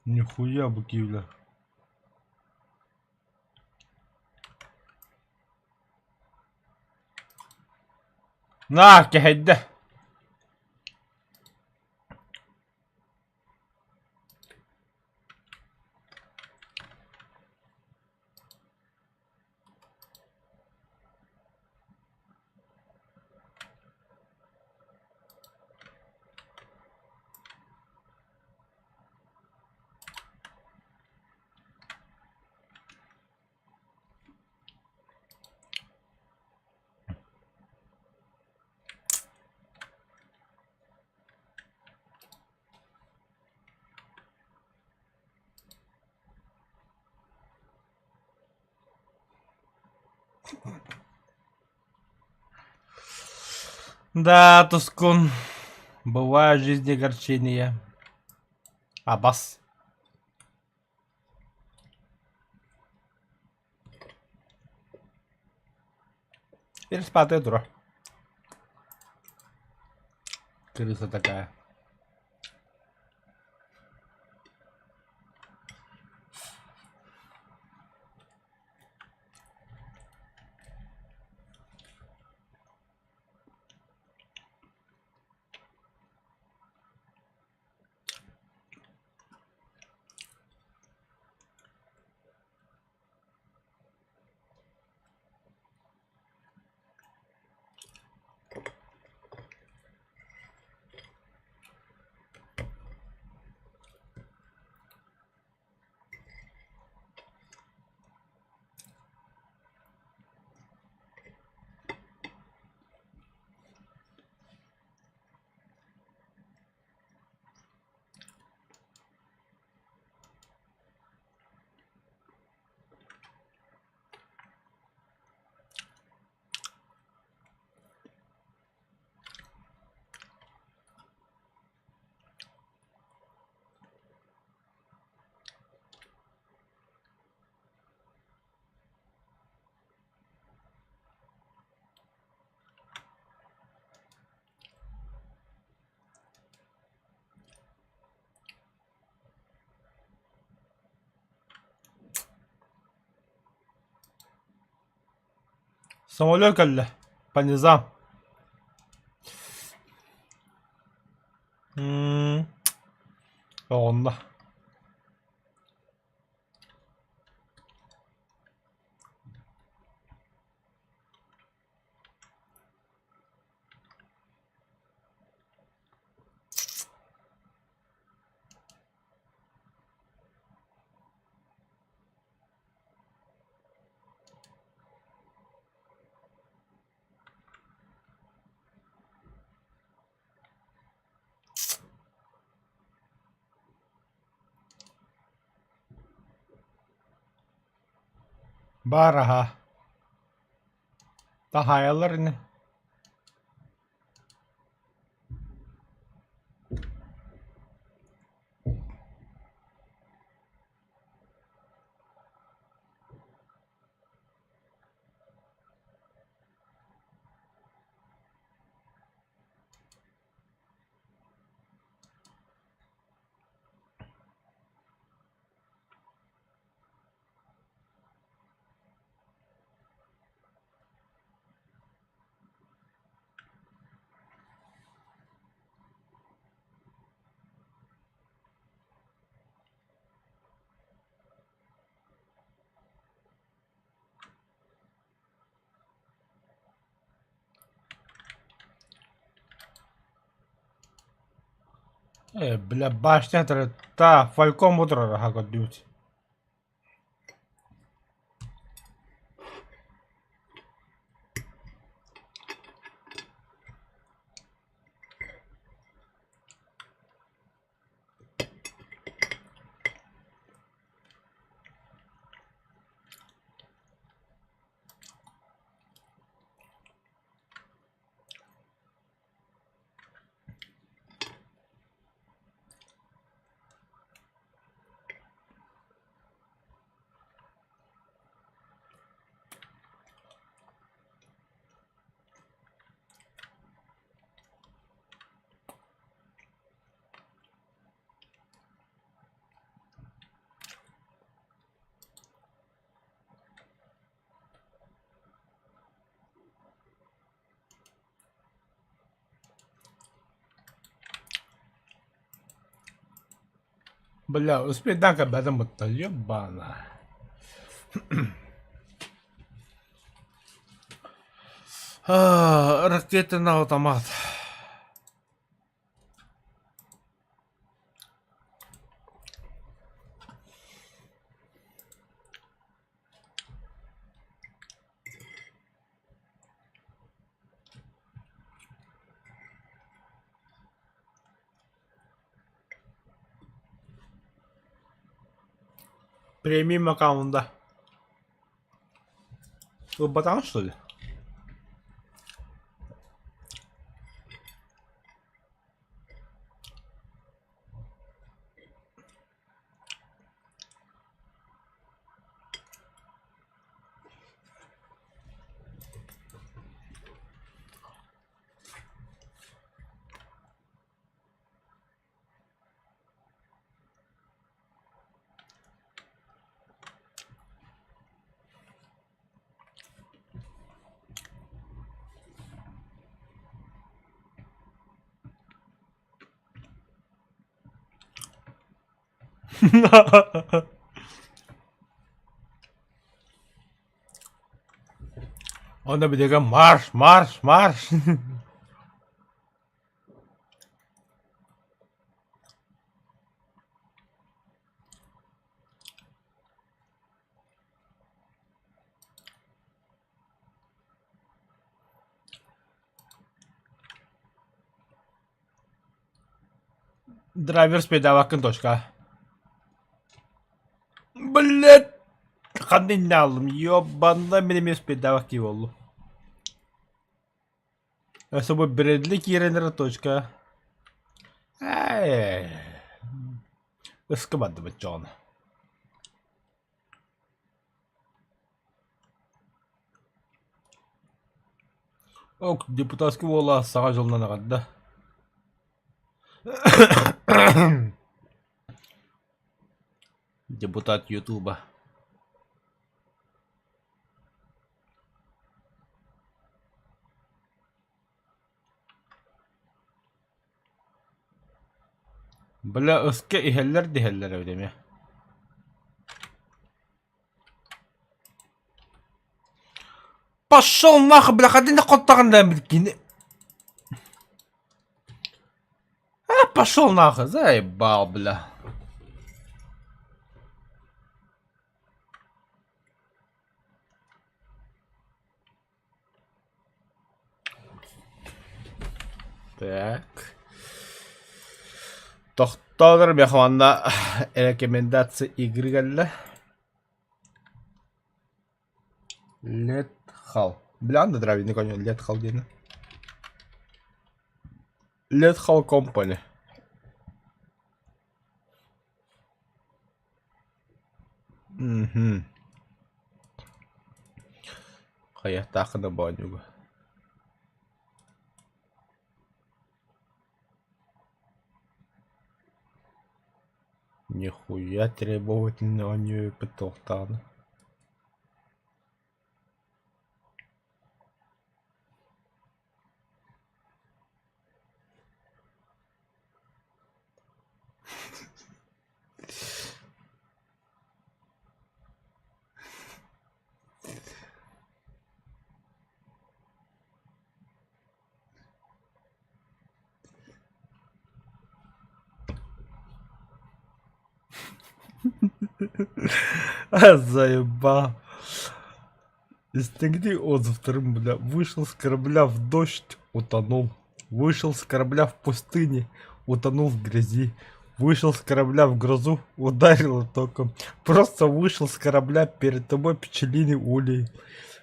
Нихуя быки, бля. На, кэһэйдэ. Да, Тускун, бывают в жизни огорчения. Абас. Переспатая дура. Крыса такая. Самолет кэллэ. По низам. М Оҕунна. Баар аһа. Таһаайаллар ини. Э, бля, башня та фалькон бу турар аһа көрдүбүт. Бля, успейдаан көрбөтүм бутта, ебана. Ракета на автомат. Премиум аккаунда. Вы ботан, что ли? Онно билигин марш, марш, марш! Драйвер спейдаабаккын точка. Блядь! Ханна иннэ ааллым? Ёбанна мин эмиэ спейдаабак киһи буоллум. Өссө бу Брэдли киирэн эрэ точка. Эй, ыска бардыбыт дьоно. Ок, депутатский буола саҥа дьылынан эҕэрдэ. Депутат Ютуба. Бля, ыска иһэллэр диһэллэр эбит эмиэ. Пошел нахуй, бля, ходи на хотаҕын кини. А, пошел нахуй, заебал, бля. Так. Тохтоотор миэхэ манна рекомендация игры кэллэ. Летхал. Бля, да дравини коню Летхал диэни. Летхал Company. Мгм. Хайыахтааххына боонньугу. Нихуя требовательный оонньуу туохтааҕына. Заебал. Истиҥник отзывтарым, бля, вышел с корабля в дождь, утонул. Вышел с корабля в пустыне, утонул в грязи. Вышел с корабля в грозу, ударило током. Просто вышел с корабля, перед тобой пчелиный улей.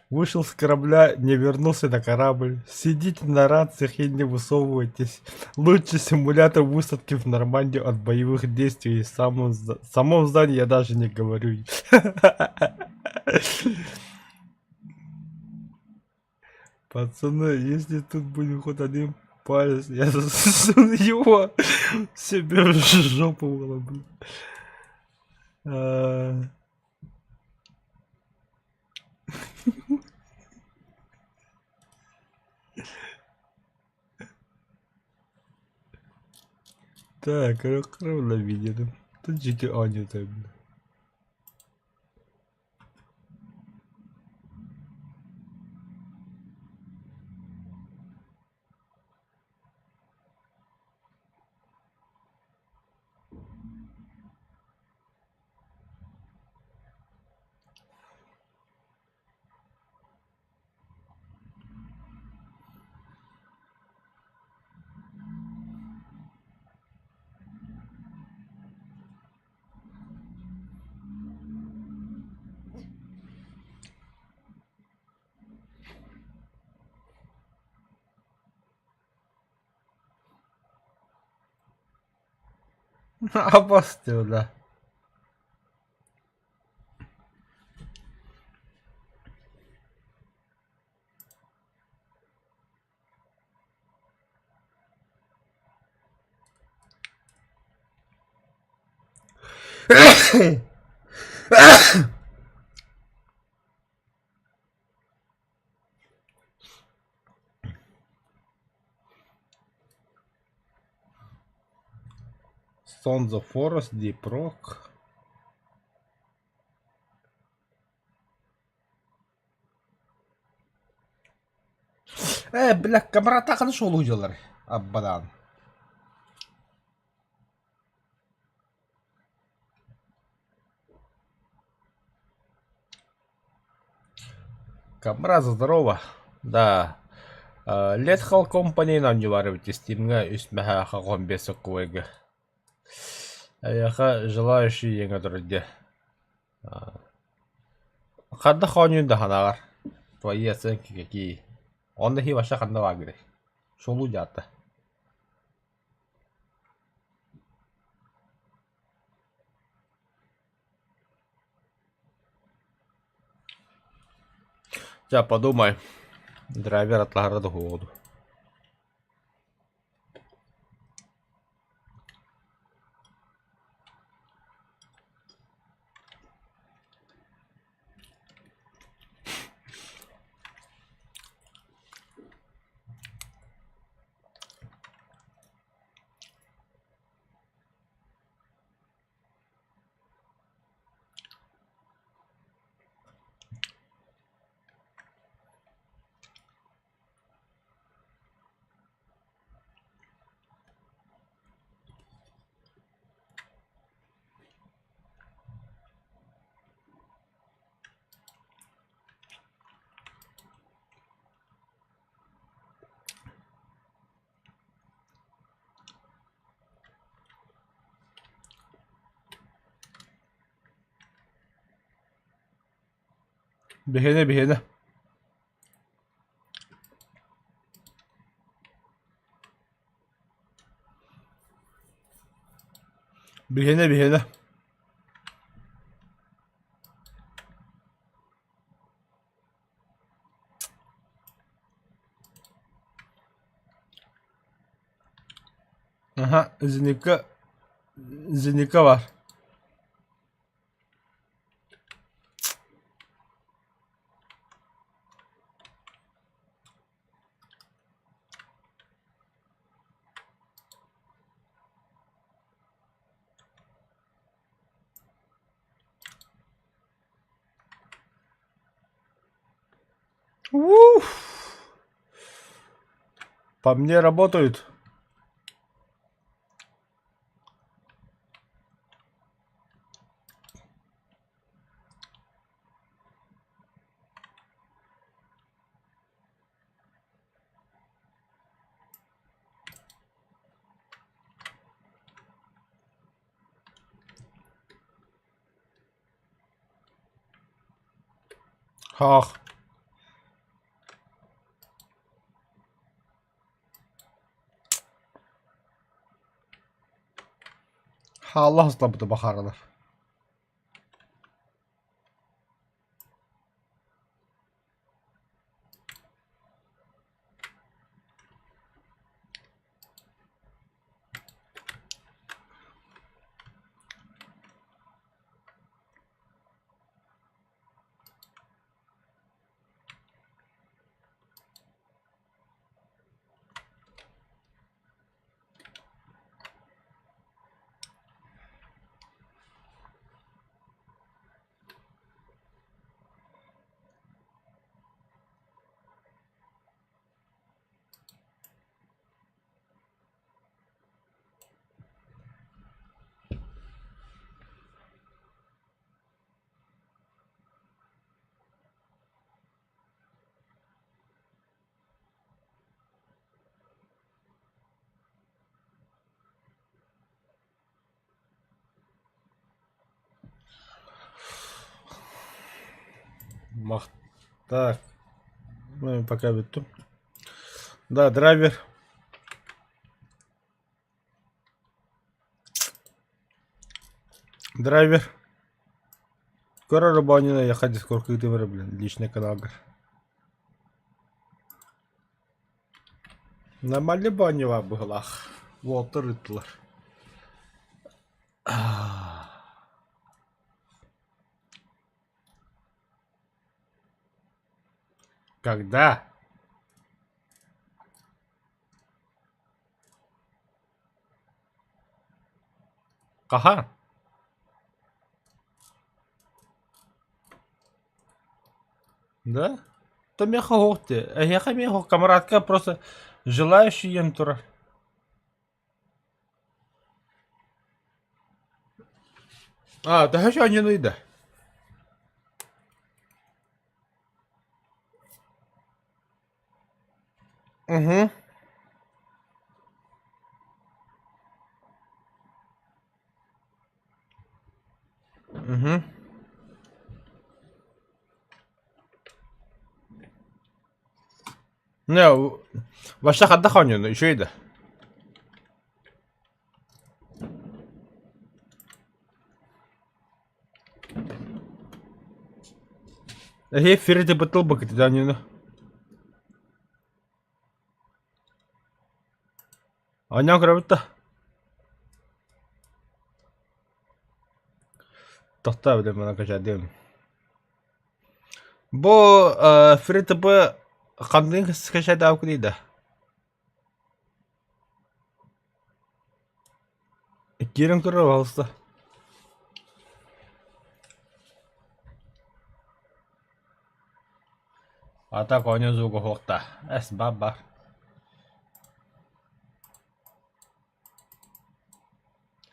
Вышел с корабля, не вернулся на корабль. Сидите на рациях и не высовывайтесь. Лучший симулятор высадки в Нормандию от боевых действий. В самом, самом здании я даже не говорю. Пацаны, если тут будет хоть один палец, я засуну его себе в жопу блин. А. Так, кровно видели. Тут жити оонньуута бля. Абасты бля. Sons of Forest, Deep Rock. Ээ, бля, камератааханы суолу дьыллар аббадаан. Камраза, здорово. Да. Lethal Company оонньуулар эбит Steamҥа үс мэһээхэ уон биэс соккуойга. Эйиэхэ желающий диэҥҥэ турар дии. Хардах оонньуун да санааҕар твои оценки какие? Онно иһи вообще ханна бааргыный? Шолуу дьаата. Дьэ, подумай. Драйвер атлаһара да уһуоҕу дуу. Биһиэнэ биһиэнэ. Биһиэнэ биһиэнэ. Аха, Зеника Зеника бар. Уф! По мне работают. Ах. Хаалла сытабыта бахаралар. Так, ну пока бүттүм. Да, драйвер. Драйвер. Скоро Рубанина я ходи сколько ты блин, личный канал. Нормальный банева быһылаах. Уолтар ыттылар. Когда? Хаһан? Да? То миэхэ суох дии. Эһиэхэ эмиэ суох. Камарадка просто желающий диэн турар. А, төһө оонньууну да? Угу. Угу. Не, вообще хайдах оонньууну үчүгэй да? Эһиги фирити бытылбыкыт оонньууну. Оонньоон көрөбүт да? Тохтоо бile мана качаадыам. Бу фри-ТБ ханнык скачайдаабыккыный да? Киирэн көрөр пожалуйста. А так оонньуу звуга суох да. Эс баар-баар.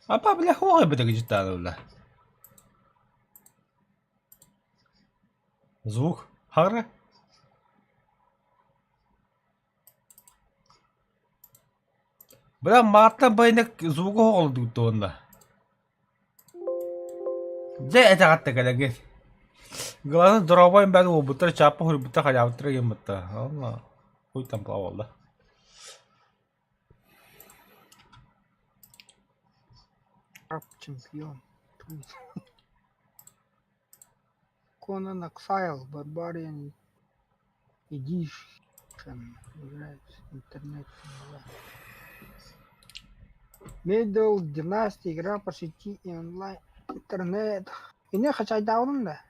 Апа бля хуой бля гитара Звук хара. Бля мааттан байнак звугу оҕолдук уонна. Дьэ этэҕэтте кэлэҥҥит. Главное, дорогой бәді уолбуттар чааппа хуруйбуттар хайаабыттара гыммыттар. Онно хуй там буолла. Чемпион. Conan Exile, Barbarian Edition. Играет в интернет. Medal Dynasty, игра по сети и онлайн. Интернет. Ини хачайдаабын да.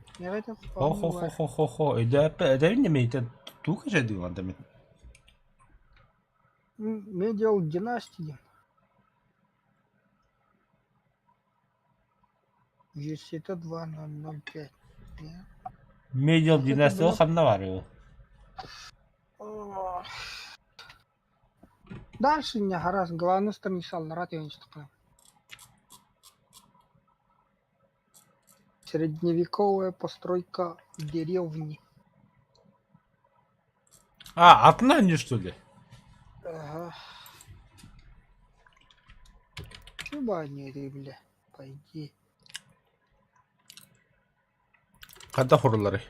Хо-хо-хо-хо-хо. Өйдөөппө өдөбүн эмийтэн туу кэчэдиҥ анда мин. Medal Dynasty. Университета 2005. Medal Dynasty ханна баар Дальше не харас, главный страница аллара тегенчтыкка. Средневековая постройка деревни. А, атына не что ли? Ага. Чуба не бля, по идее. Ханта хорулары?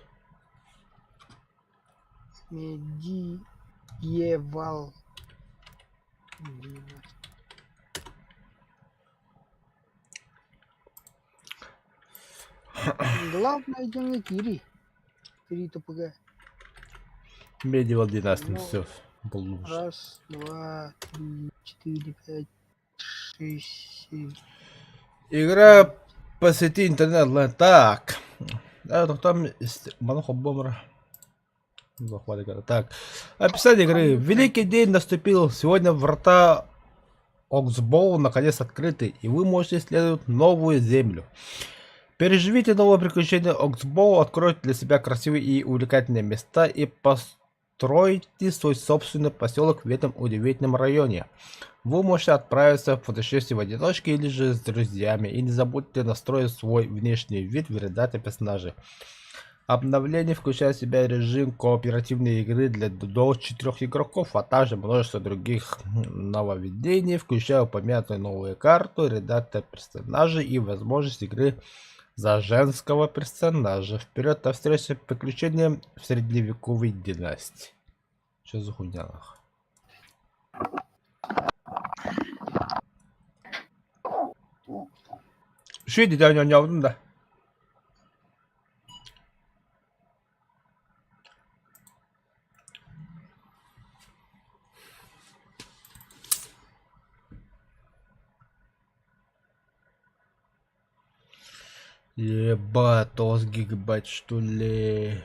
Медиевал. Главное идем Кири. Кири ТПГ. Medieval Dynasty все. Был Раз, два, три, четыре, пять, шесть, семь. Игра по сети интернет. Так. Там бомра. Так. Описание игры. Великий день наступил. Сегодня врата Оксбоу наконец открыты, и вы можете исследовать новую землю. Переживите новое приключение Оксбоу, откройте для себя красивые и увлекательные места и постройте свой собственный поселок в этом удивительном районе. Вы можете отправиться в путешествие в одиночке или же с друзьями, и не забудьте настроить свой внешний вид в редакторе персонажей. Обновление включает в себя режим кооперативной игры для до 4 игроков, а также множество других нововведений, включая упомянутую новую карту, редактор персонажей и возможность игры за женского персонажа. Вперед навстречу приключениям в средневековой династии. Что за хуйня нахуй? Что это да? Ебать, 9 гигабайт что ли?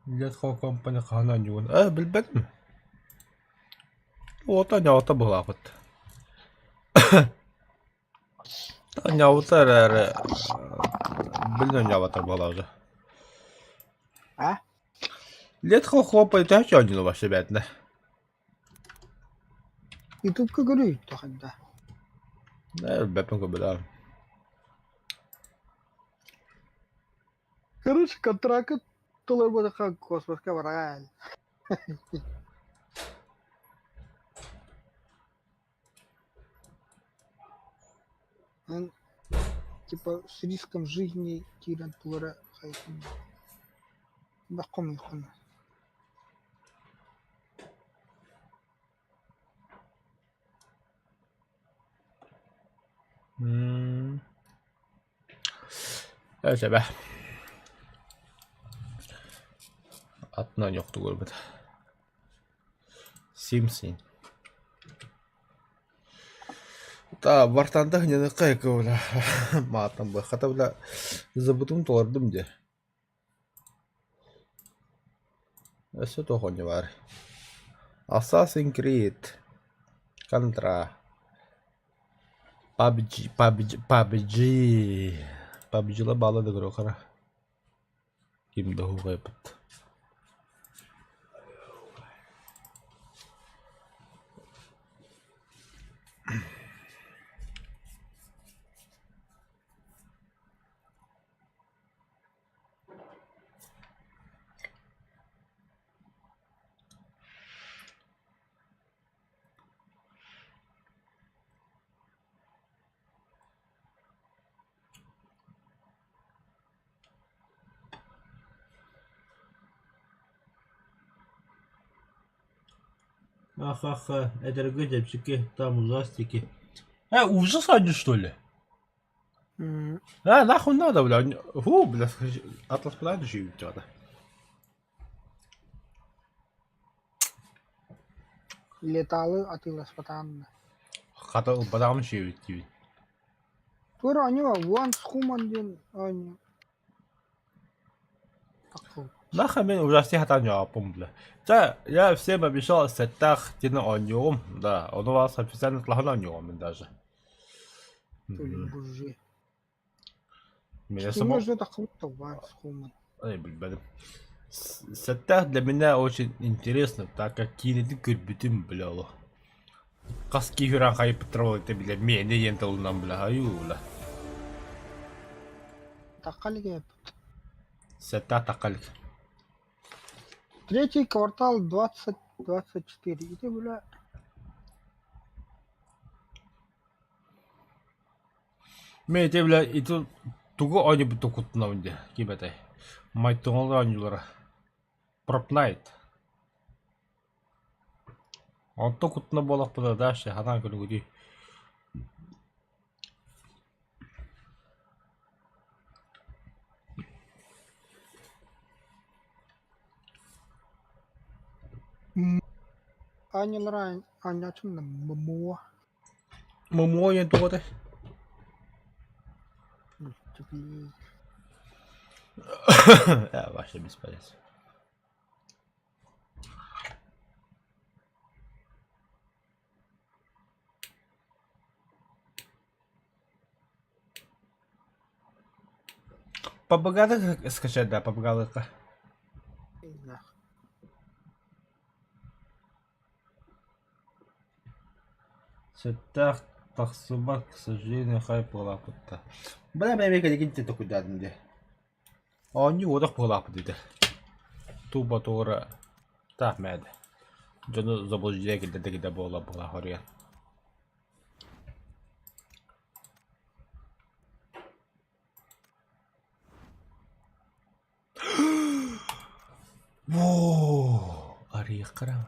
Летхо компания хаһан оонньуугун? Ээ, билбэтим. Уота оонньообото быһыылаахпыт. Оонньообута эрээри билин оонньооботор буолла уже. А? Летхо хлопай төһө оонньууну вообще бээтинэ? Ютубка көрүй тохайда. Ээ, билбэппин көрбөтөҕүм. Короче, контракт толорботохха космоска бараҕа. Он типа с риском жизни киирэн туора хайытын баххом Ээ, сөбө. Атын оонньуохтук көрбүт. Симсин. Та бартанда хыньаныхха бля маатан бу хата бля забытым толордум дии. Өссө туох оонньуу баар? Assassin's Creed, Contra, PUBG, PUBG, PUBG, PUBG-ла баала да көрүөххэ Ким да уһуйбут. Ха-ха-ха, этэргэ чэпчэки, там ужастики. Ужас они, что ли? А, нахуй надо, бля. Фу, бля, Атлас План же надо. Леталы атыыласпатаанна. Хата ылбатаҕым үчүгэйбит диибин. Туора оонньуу Once Human диэн оонньуу. Нахуй мин ужастыы сатаан дьоҕоппун бля. Чэ, я всем обещал сэттээх диэн оонньуоҕум, да, ону вас официально тылаһан оонньуоҕум мин даже. Буржуй. Меня само... Можно таххыбыт Once Human. Ай, билбэтим. Сэттээх для меня очень интересно, так как киинэтин көрбүтүм, бля, олох. Хас киһи үрэн хайыппыттара буолла этэ бile миэнэ диэн тылынан бля, айуу, бля. Тахха илик Сэттээх тахха илик. Третий квартал 2024. Ити бля Мин ити бля ити тугу оонньуубут куттанабын диэ ким этэй Майтоҥолор оонньуулара Fortnite Онтон куттана буоллахпына дальше ханаан көрүҥүтүй Оонньуулара оонньооччум ММО. ММО диэн туох этэй? Вообще бесполезно. Побогатых скачать, да, побогатых. Сөптөөх тахсыбат, к сожалению, хайп буолааппыт Бля, бля, кэлигин токуйдаатым дии. Оонньуу уодах буолааппыт диэтэ. Туба туора таах мээдэ. Дьону заблуждение киллэрдэ буола буола хоруйан. Во, арыйыахха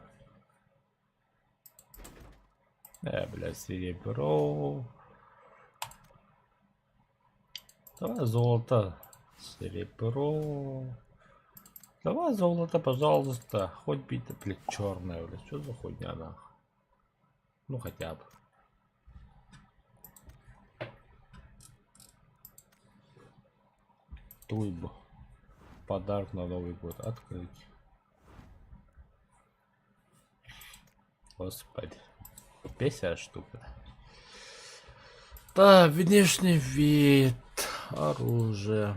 бля, серебро. Давай золото, серебро. Давай золото, пожалуйста. Хоть бита, блядь, черное, блядь. Что за хуйня, нахуй? Ну, хотя бы. Туйбо. Подарок на Новый год. Открыть. Господи. 50 штук. Да, внешний вид. Оружие.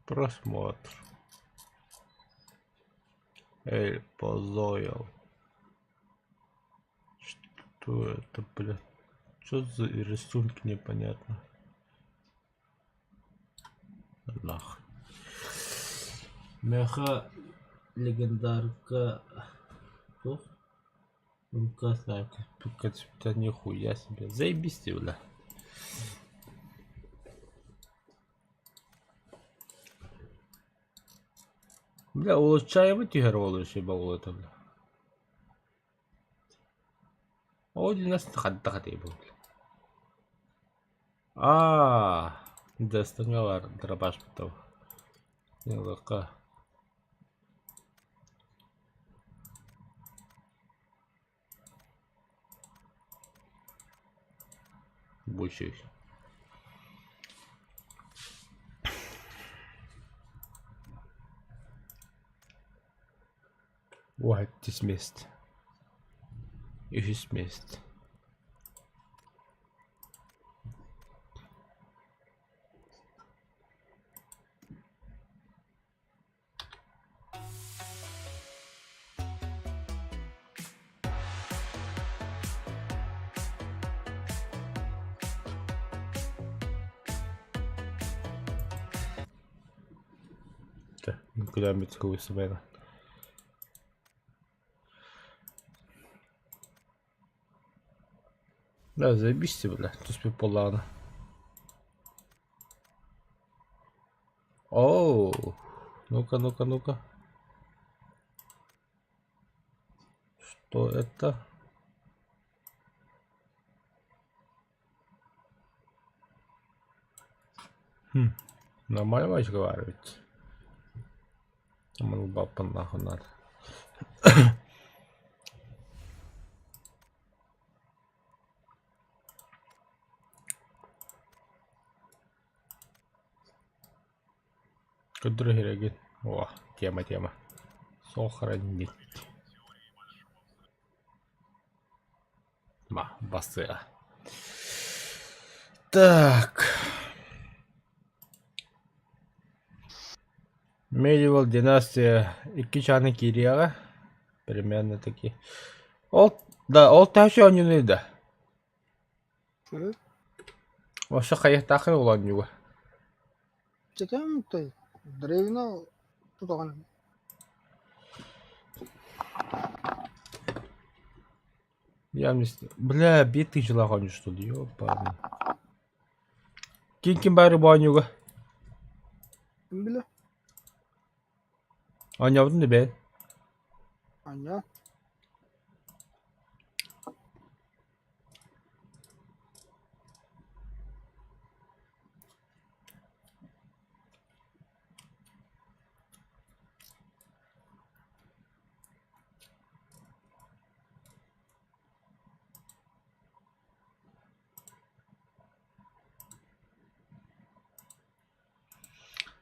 Просмотр. Эль Позойл. Что это, блядь? Что за рисунки непонятно. Нах. Меха легендарка. Тух. МК снайпер. Нихуя себе. Заебись ты, бля. Бля, улучшаемый тигр улучший был это, бля. Ол нас хаддахатый был. Аа, Дастаҥа дробаш потом. Нылыкка. Бучусь. What dismissed. Үһүс миэстэ. Куда сыбайна. Да, заебись бля, түспүт буоллаҕына. Оо, ну-ка, ну-ка, ну-ка. Что это? Хм, нормально разговаривать. Баппын нахуй надо. Көрдөрө иһэрэгин. О, тема тема. Сохранить. Ма, басыа. Так. Medieval династия икки чааны киириэҕэ. Примерно такие. Ол да, ол төһө оонньууну да? Вообще хайыахтааххын ол оонньууга? Чекем той. Древно тутаҕын. Я не Бля, биир тыһыынчалаах оонньуу что ли, ёпа. Ким ким баары бу оонньууга? Ким билэ? Оонньообутун да бэйэн. Оонньоо.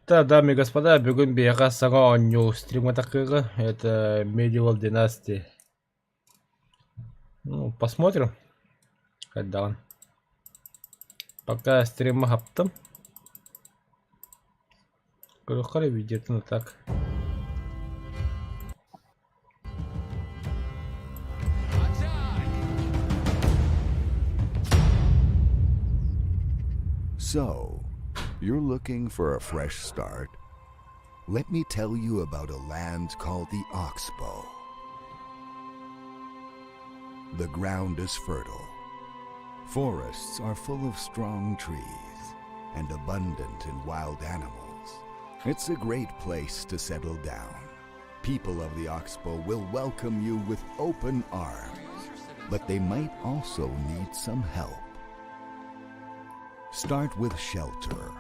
Да, дамы и господа, бүгүн биһиэхэ саҥа оонньуу стриматахыыга. Это Medieval Dynasty. Ну, посмотрим. Хайдаҕын. Пока стрима хаптым. Көрүөххэ эрэ видеотун а так. So, you're looking for a fresh start? Let me tell you about a land called the Oxbow. The ground is fertile. Forests are full of strong trees and abundant in wild animals. It's a great place to settle down. People of the Oxbow will welcome you with open arms, but they might also need some help. Start with shelter,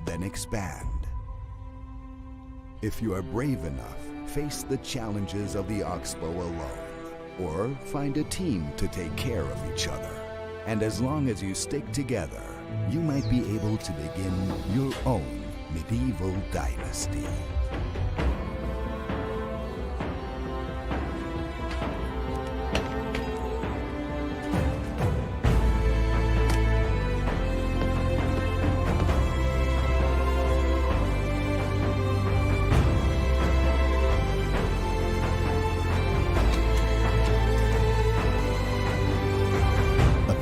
then expand. If you are brave enough, face the challenges of the Oxbow alone, or find a team to take care of each other. And as long as you stick together, you might be able to begin your own medieval dynasty.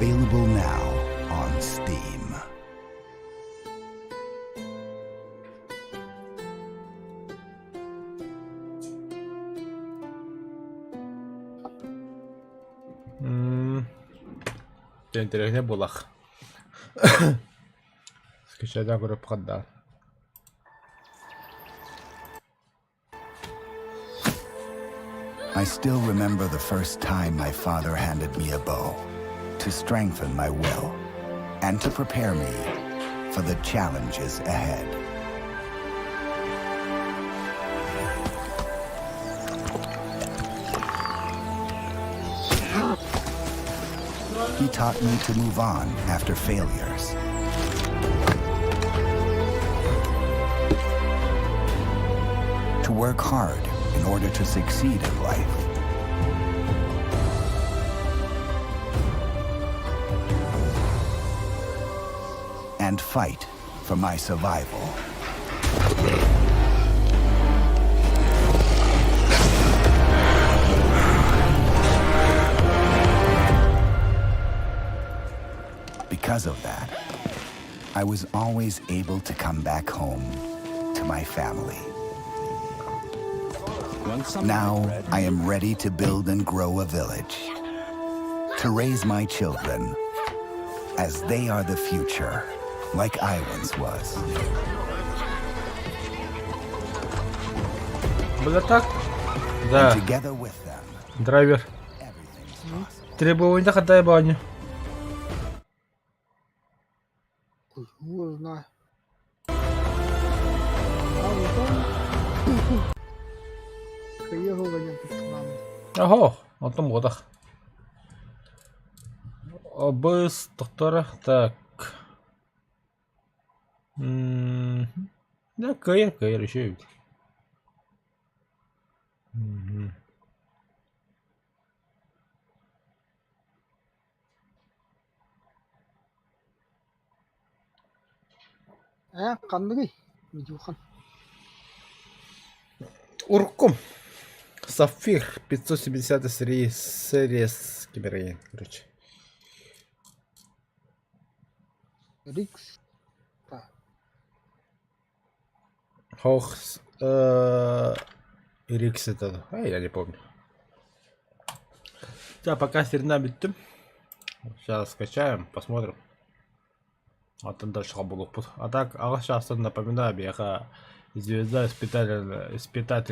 Available now on Steam. Интэриэһинэй буолах. Скачайдаан көрөп хаддаан. I still remember the first time my father handed me a bow to strengthen my will and to prepare me for the challenges ahead. He taught me to move on after failures. To work hard in order to succeed in life. And fight for my survival. Because of that, I was always able to come back home to my family. Now I am ready to build and grow a village. To raise my children as they are the future, like I once was. Было так? Да. Together with them, Драйвер. everything's possible. Требования хатай баню. Хуй его знаю. А вот он. Приехал один к нам. Ого, онтон буотах. Обыс, доктора, так. М, Да, кыйыр, кыйыр, еще ведь. Мгм. Э, ханныгый? Видюхан. Уркум. Сапфир 570 серии серия с киберген, короче. Рикс. Так. Хох э, Рикс это. А, я не помню. Да, пока херня бүттүм. Сейчас скачаем, посмотрим. А там дальше буду. А так, а сейчас напоминаю, я звезда испытатель, испытатель.